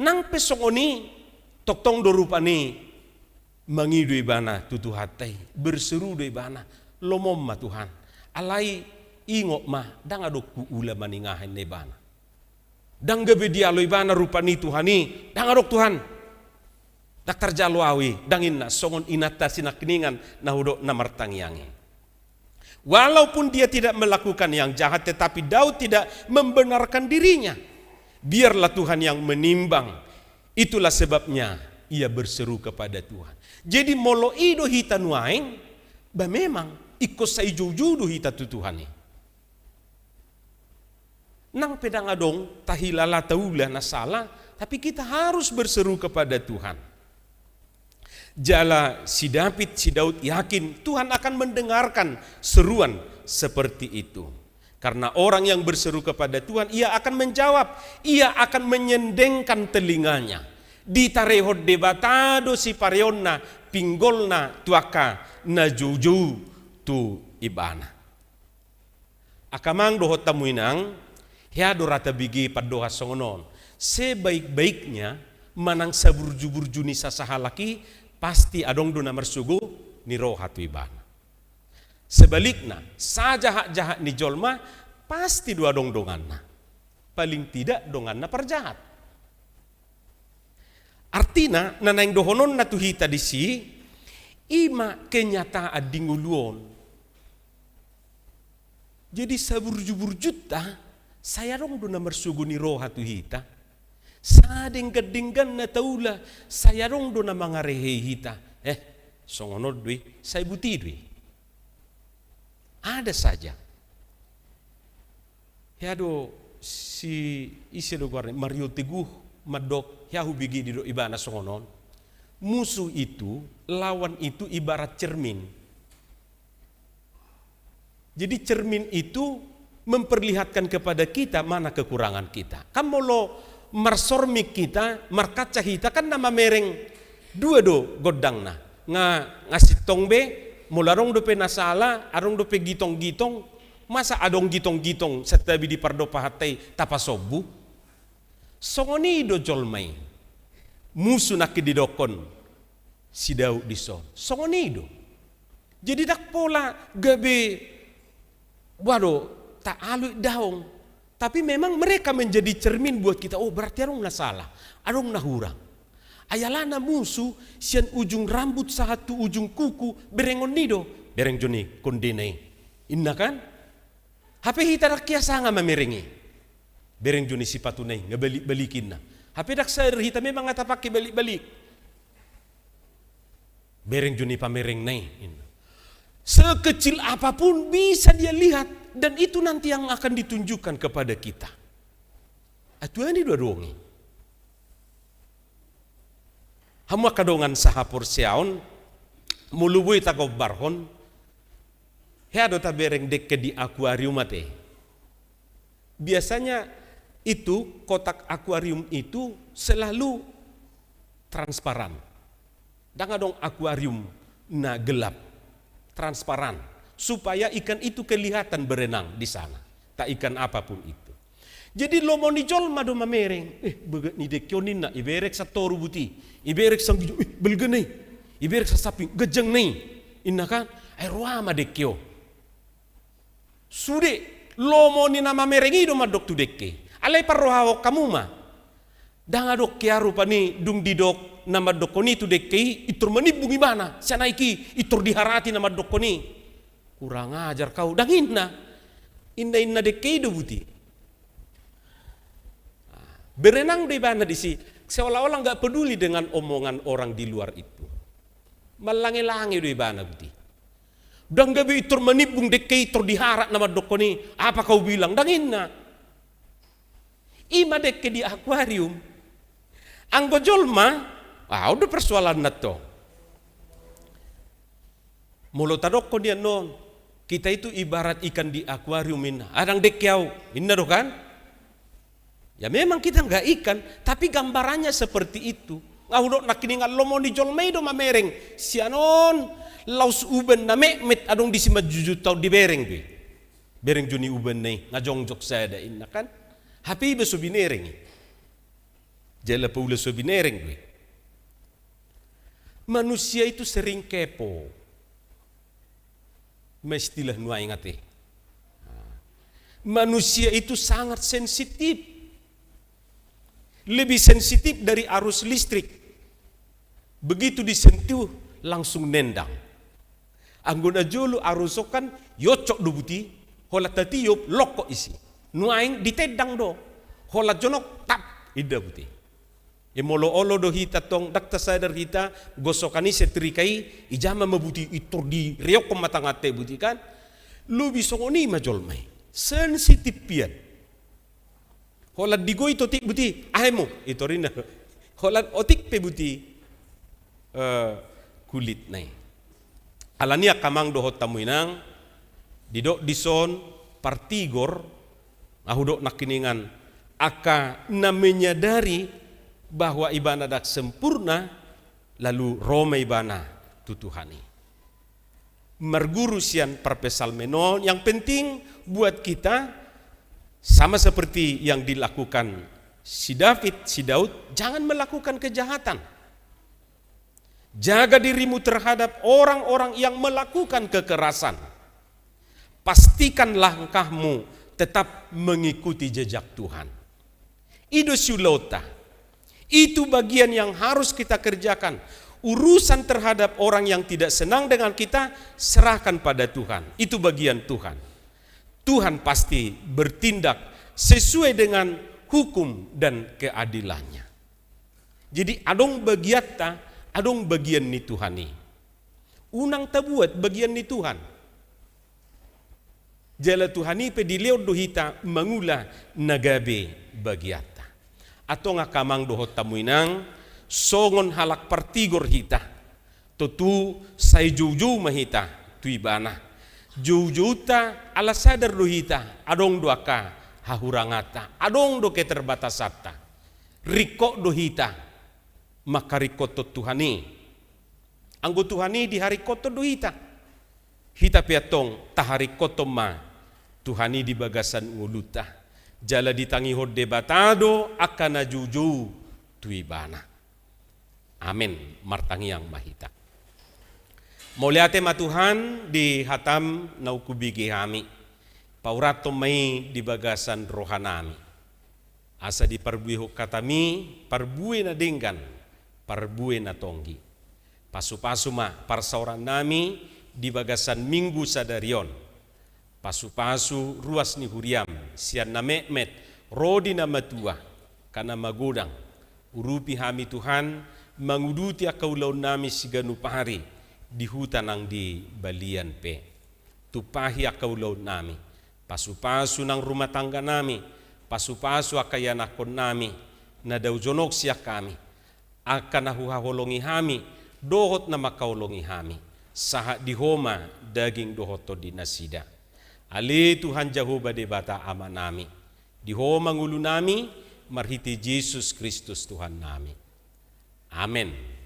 Nang pe songon i, tongtong do rupani mangido ibana tu Tuhanta i, berseru do ibana, lomo ma Tuhan. Alai ingot ma, ndang adong huula maningahan, inna ibana. Ndang gabe dialo ibana rupani Tuhan i, ndang adong Tuhan. Ndang tarjalo ahu i, ndang inna, songon inanta si nangkiningan na hudok na martangiang i. Walaupun dia tidak melakukan yang jahat, tetapi Daud tidak membenarkan dirinya. Biarlah Tuhan yang menimbang. Itulah sebabnya ia berseru kepada Tuhan. Jadi molo i do hita nuaeng, ba memang ingkon sai joujou do hita tu Tuhan i. Nang pe ndang adong tahilala taula na sala, tapi kita harus berseru kepada Tuhan. Jala si David, si Daud yakin Tuhan akan mendengarkan seruan seperti itu. Karena orang yang berseru kepada Tuhan, Ia akan menjawab, Ia akan menyendengkan telinganya. Ditarehon Debata do sipareonna, pinggolna tu angka na joujou tu Ibana. Angka amang dohot hamu inang, hea do ra tabege pandohan songon on. Sebaik-baiknya manang saburju-burju ni sasahalak i, pasti adong do na marsogo ni roha tu ibana. Sebalikna, sajahat-jahat ni jolma, pasti do adong donganna. Paling tidak donganna parjahat. Artina, na naeng dohononna tu hita disi, i ma kenyataan di ngolu on. Jadi saburju-burjunta, sai adong do na marsogo ni roha tu hita. Sadenggan-dengganna taula, sai adong do na mangarehei hita. Eh, songon on do i, sai buti do i. Ada saja. Hea do si, ise do goarna, Mario Teguh mandok, hea hubege didok ibana songon on. Musuh itu, lawan itu ibarat cermin. Jadi cermin itu memperlihatkan kepada kita mana kekurangan kita. Kan molo marsormik hita, markaca hita, kan na mamereng dua do gondangna. Nga, nga sintong be, molo adong dope na sala, adong dope gitong-gitong, masa adong gitong-gitong santabi di pardompahan i tapasombu? Songon i do jolma i. Musu nangkin didokkon si Daud dison. Songon i do. Jadi ndang pola gabe, waduh, tak aluit daong. Tapi memang mereka menjadi cermin buat kita. Oh, berarti adong na salah, adong na hurang. Ai alana musu sian ujung rambut sahat tu ujung kuku berengon ni do. Bereng jo ni kondena i. Inna kan? Hape hita ndang hea sanga mamereng i. Bereng jo ni sipatuna i, nga balik-balik inna. Hape ndang sadar hita memang nga tapake balik-balik. Bereng jo ni pamerengna i, inna. Sekecil apapun bisa dia lihat, dan itu nanti yang akan ditunjukkan kepada kita. Atuan i do adong i. Hamu angka dongan sahaporseaon, molo boi tagombarhon, hea do tabereng dengke di akuarium ate. Biasanya itu kotak akuarium itu selalu transparan. Ndang adong akuarium na gelap, transparan, supaya ikan itu kelihatan berenang di sana. Tak ikan apapun itu. Jadi lomo ni jolma do mamereng, eh, beget ni dengke on inna, ibereng sian toru buti, ibereng sian gijang, eh, balga na i, ibereng sian samping, ganjang na i, inna kan, ai roa ma dengke on. Sude, lomo ni na mamereng i do mandok tu dengke i. Alai parrohahon hamu ma. Ndang adong hea rupani dung didok na mandokkon i tu dengke i, intor manimbung ibana, sian aek i, intor diharati na mandokkon i. Kurang ajar kau, ndang inna. Inna-inna dengke i do buti. Berenang do ibana disi, seolah-olah nggak peduli dengan omongan orang di luar itu. Mallange-lange do ibana buti. Ndang gabe intor manimbung dengke i, intor diharat na mandokkon i, apa kau bilang, ndang inna. I ma dengke di akuarium. Anggo jolma, ah, on do persoalanna tong. Molo tadokkon i annon, kita itu ibarat ikan di akuarium inna. Ah, ndang dengke au, inna do kan? Ya memang kita nggak ikan, tapi gambarannya seperti itu. Nga hudok nangkiningan, lomo ni jolma i do mamereng. Sian on, laos uban na metmet adong disi manjujut taon, dibereng do i. Bereng jo ni ubanna i, nga jongjong sada inna kan. Hape iba so binereng i. Jala paula so binereng do i. Manusia itu sering kepo. Ma istilah nuaeng ate. Manusia itu sangat sensitif. Lebih sensitif dari arus listrik. Begitu disentuh, langsung nendang. Anggo na jolo arus on kan, iocok do buti, holan tatiop, longkot isi. Nuaeng ditendang do. Holan jonok, tap, inda buti. E, molo olo do hita tong, ndang tasadar hita, gosokan i setrika i, ijama ma buti, intor direokkon ma tanganta i buti kan. Lobi songon i ma jolma i. Sensitif pian. Holan digoit otik buti, ahemo, intor inna. Holan otik pe buti, eh, kulitna i. Alani i angka amang dohot hamu inang, didok dison partigor, nga hudok nangkiningan, angka na menyadari bahwa ibana ndang sempurna, lalu ro ma ibana tu Tuhan i. Marguru sian parpsalmen on, yang penting buat kita, sama seperti yang dilakukan si David, si Daud, jangan melakukan kejahatan. Jaga dirimu terhadap orang-orang yang melakukan kekerasan. Pastikan langkahmu tetap mengikuti jejak Tuhan. I do siulaonta. Itu bagian yang harus kita kerjakan. Urusan terhadap orang yang tidak senang dengan kita, serahkan pada Tuhan. Itu bagian Tuhan. Tuhan pasti bertindak sesuai dengan hukum dan keadilannya. Jadi, adong bagianta, adong bagian ni Tuhan i. Unang tabuat bagian ni Tuhan. Jala Tuhan i pe dilehon do hita mangula na gabe bagianta. Antong angka amang dohot hamu inang, songon halak partigor hita. Tontu sai joujou ma hita tu ibana. Joujounta ala sadar do hita, adong do angka hahuranganta, adong do keterbatasanta. Ringkot do hita mangharingkothon Tuhan i. Anggo Tuhan i diharingkothon do hita, hita pe antong taharingkothon ma Tuhan i di bagasan ngolunta. Jala ditangihon Debata do angka na joujou tu ibana. Amen. Martangiang ma hita. Mauliate ma Tuhan di hataM naung hubege hami. Paurathon ma i di bagasan rohanami. Asa diparbuehon hataMi parbue na denggan, parbue na tonggi. Pasupasu ma parsaorannami di bagasan Minggu sadari on. Pasupasu ruas ni huriaM, sian na metmet ro di na matua, angka na magodang. Urupi hami Tuhan, manguduti angka ulaonnami siganup ari di huta nang di balian pe. Tumpahi angka ulaonnami. Pasupasu nang rumah tangganami, pasupasu angka ianakkonnami, na dao jonok sian hami, angka na huhaholongi hami, dohot na mangkaholongi hami, sahat di Ho ma daging dohot tondi nasida. Ale Tuhan Jahowa Debata Amanami, di Ho ma ngolunami, marhite Jesus Kristus Tuhannami. Amen.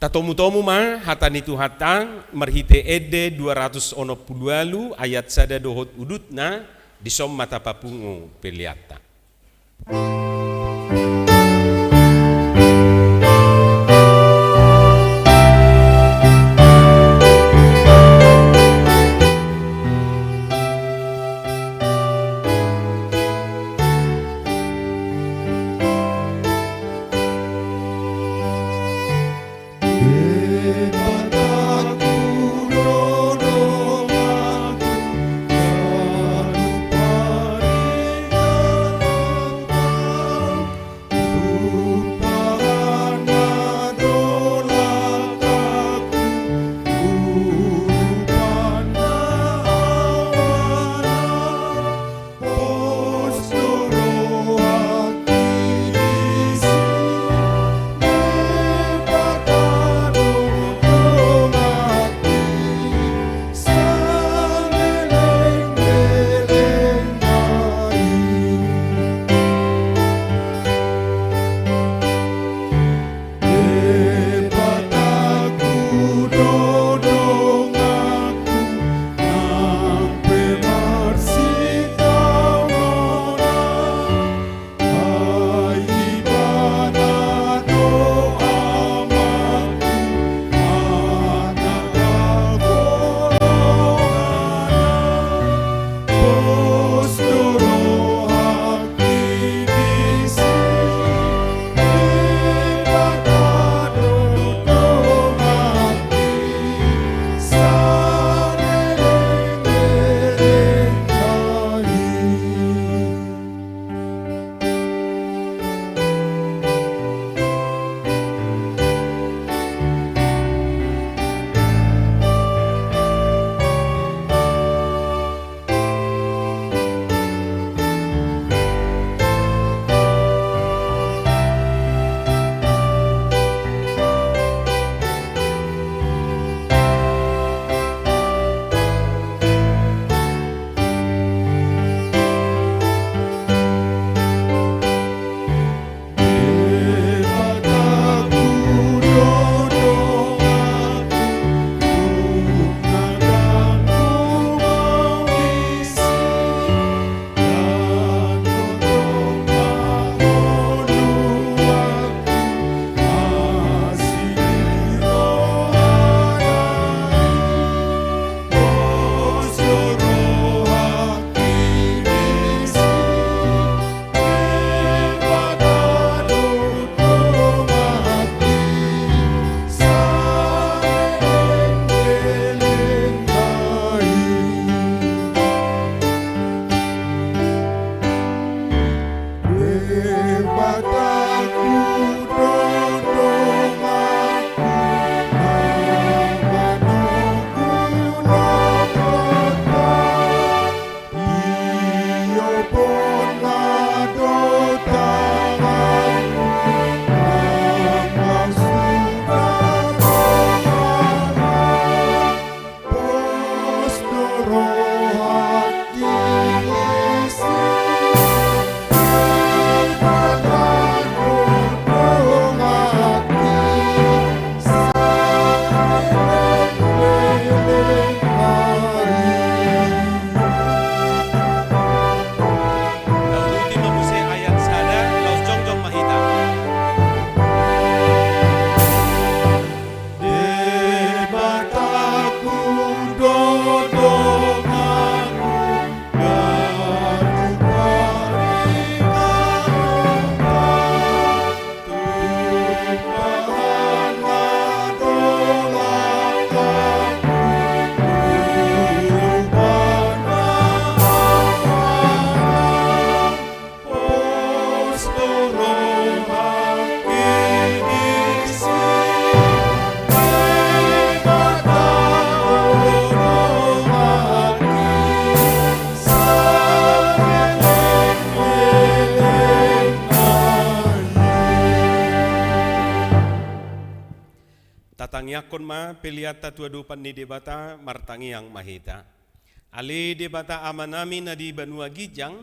Tatomutomu ma hata ni Tuhanta, marhite ende dua ratus onom pulu ualu ayat sada dohot udutna, dison ma tapapungu peleanta. Tangiangkon ma peleanta tu adopan ni Debata, martangiang ma hita. Ale Debata Amanami na di banua ginjang,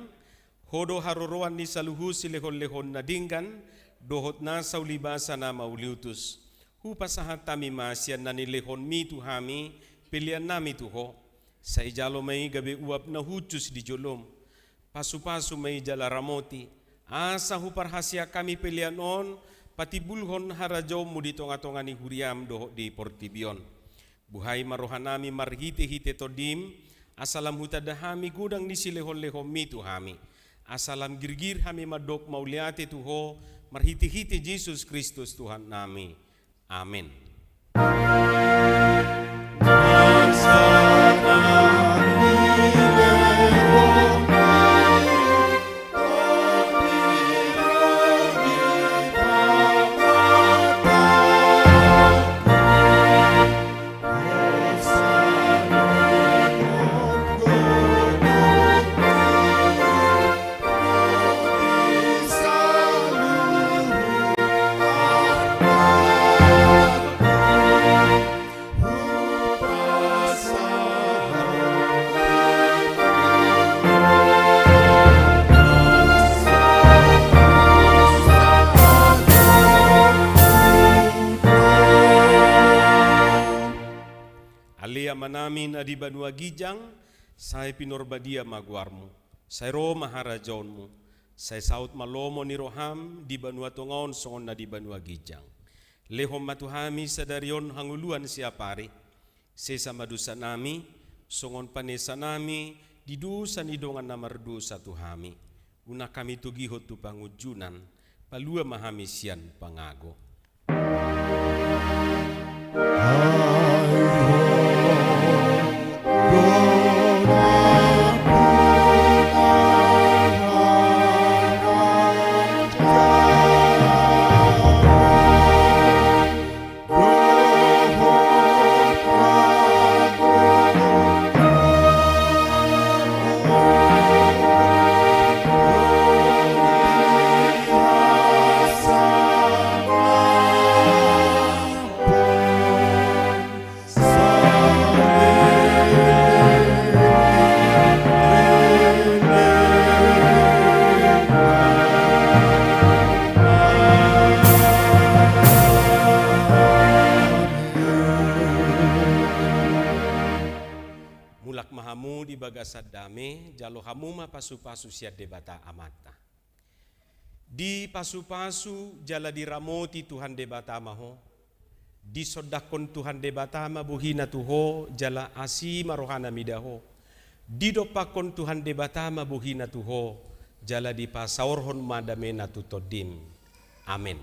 Ho do haroroan ni saluhut silehonlehon na denggan, dohot nasa ulibasa na mauliutus. Hupasahat hami ma sian na nilehonMi tu hami, peleannami tu Ho. Sai jalo ma i gabe uap na hushus di joloM. Pasupasu ma i jala ramoti, asa huparhaseang hami pelean on, patimbulhon harajaonMu di tongatonga ni huriaM dohot di portibi on. Buhai ma rohanami marhitehite TondiM, asa lam hutanda hami godang ni silehonlehonMi tu hami. Asa lam girgir hami mandok mauliate tu Ho, marhitehite Jesus Kristus Tuhannami. Amen. Ale Amanami na di banua ginjang, sai pinarbadia ma goarMu. Sai ro ma harajaonMu. Sai saut ma lomo ni rohaM di banua tonga on songon na di banua ginjang. Lehon ma tu hami sadari on hangoluan siapari. Sesa ma dosanami, songon panesanami di dosa ni dongan na mardosa tu hami. Unang hami togihon tu pangunjunan, palua ma hami sian pangago. Mulak ma hamu di bagasan dame, jalo hamu ma pasupasu sian Debata Amanta. Dipasupasu jala diramoti Tuhan Debata ma ho. Disondangkon Tuhan Debata ma bohiNa tu ho, jala asi ma rohaNa mida ho. Didompakkon Tuhan Debata ma bohiNa tu ho, jala dipasaorhon ma dameNa tu tondim. Amen.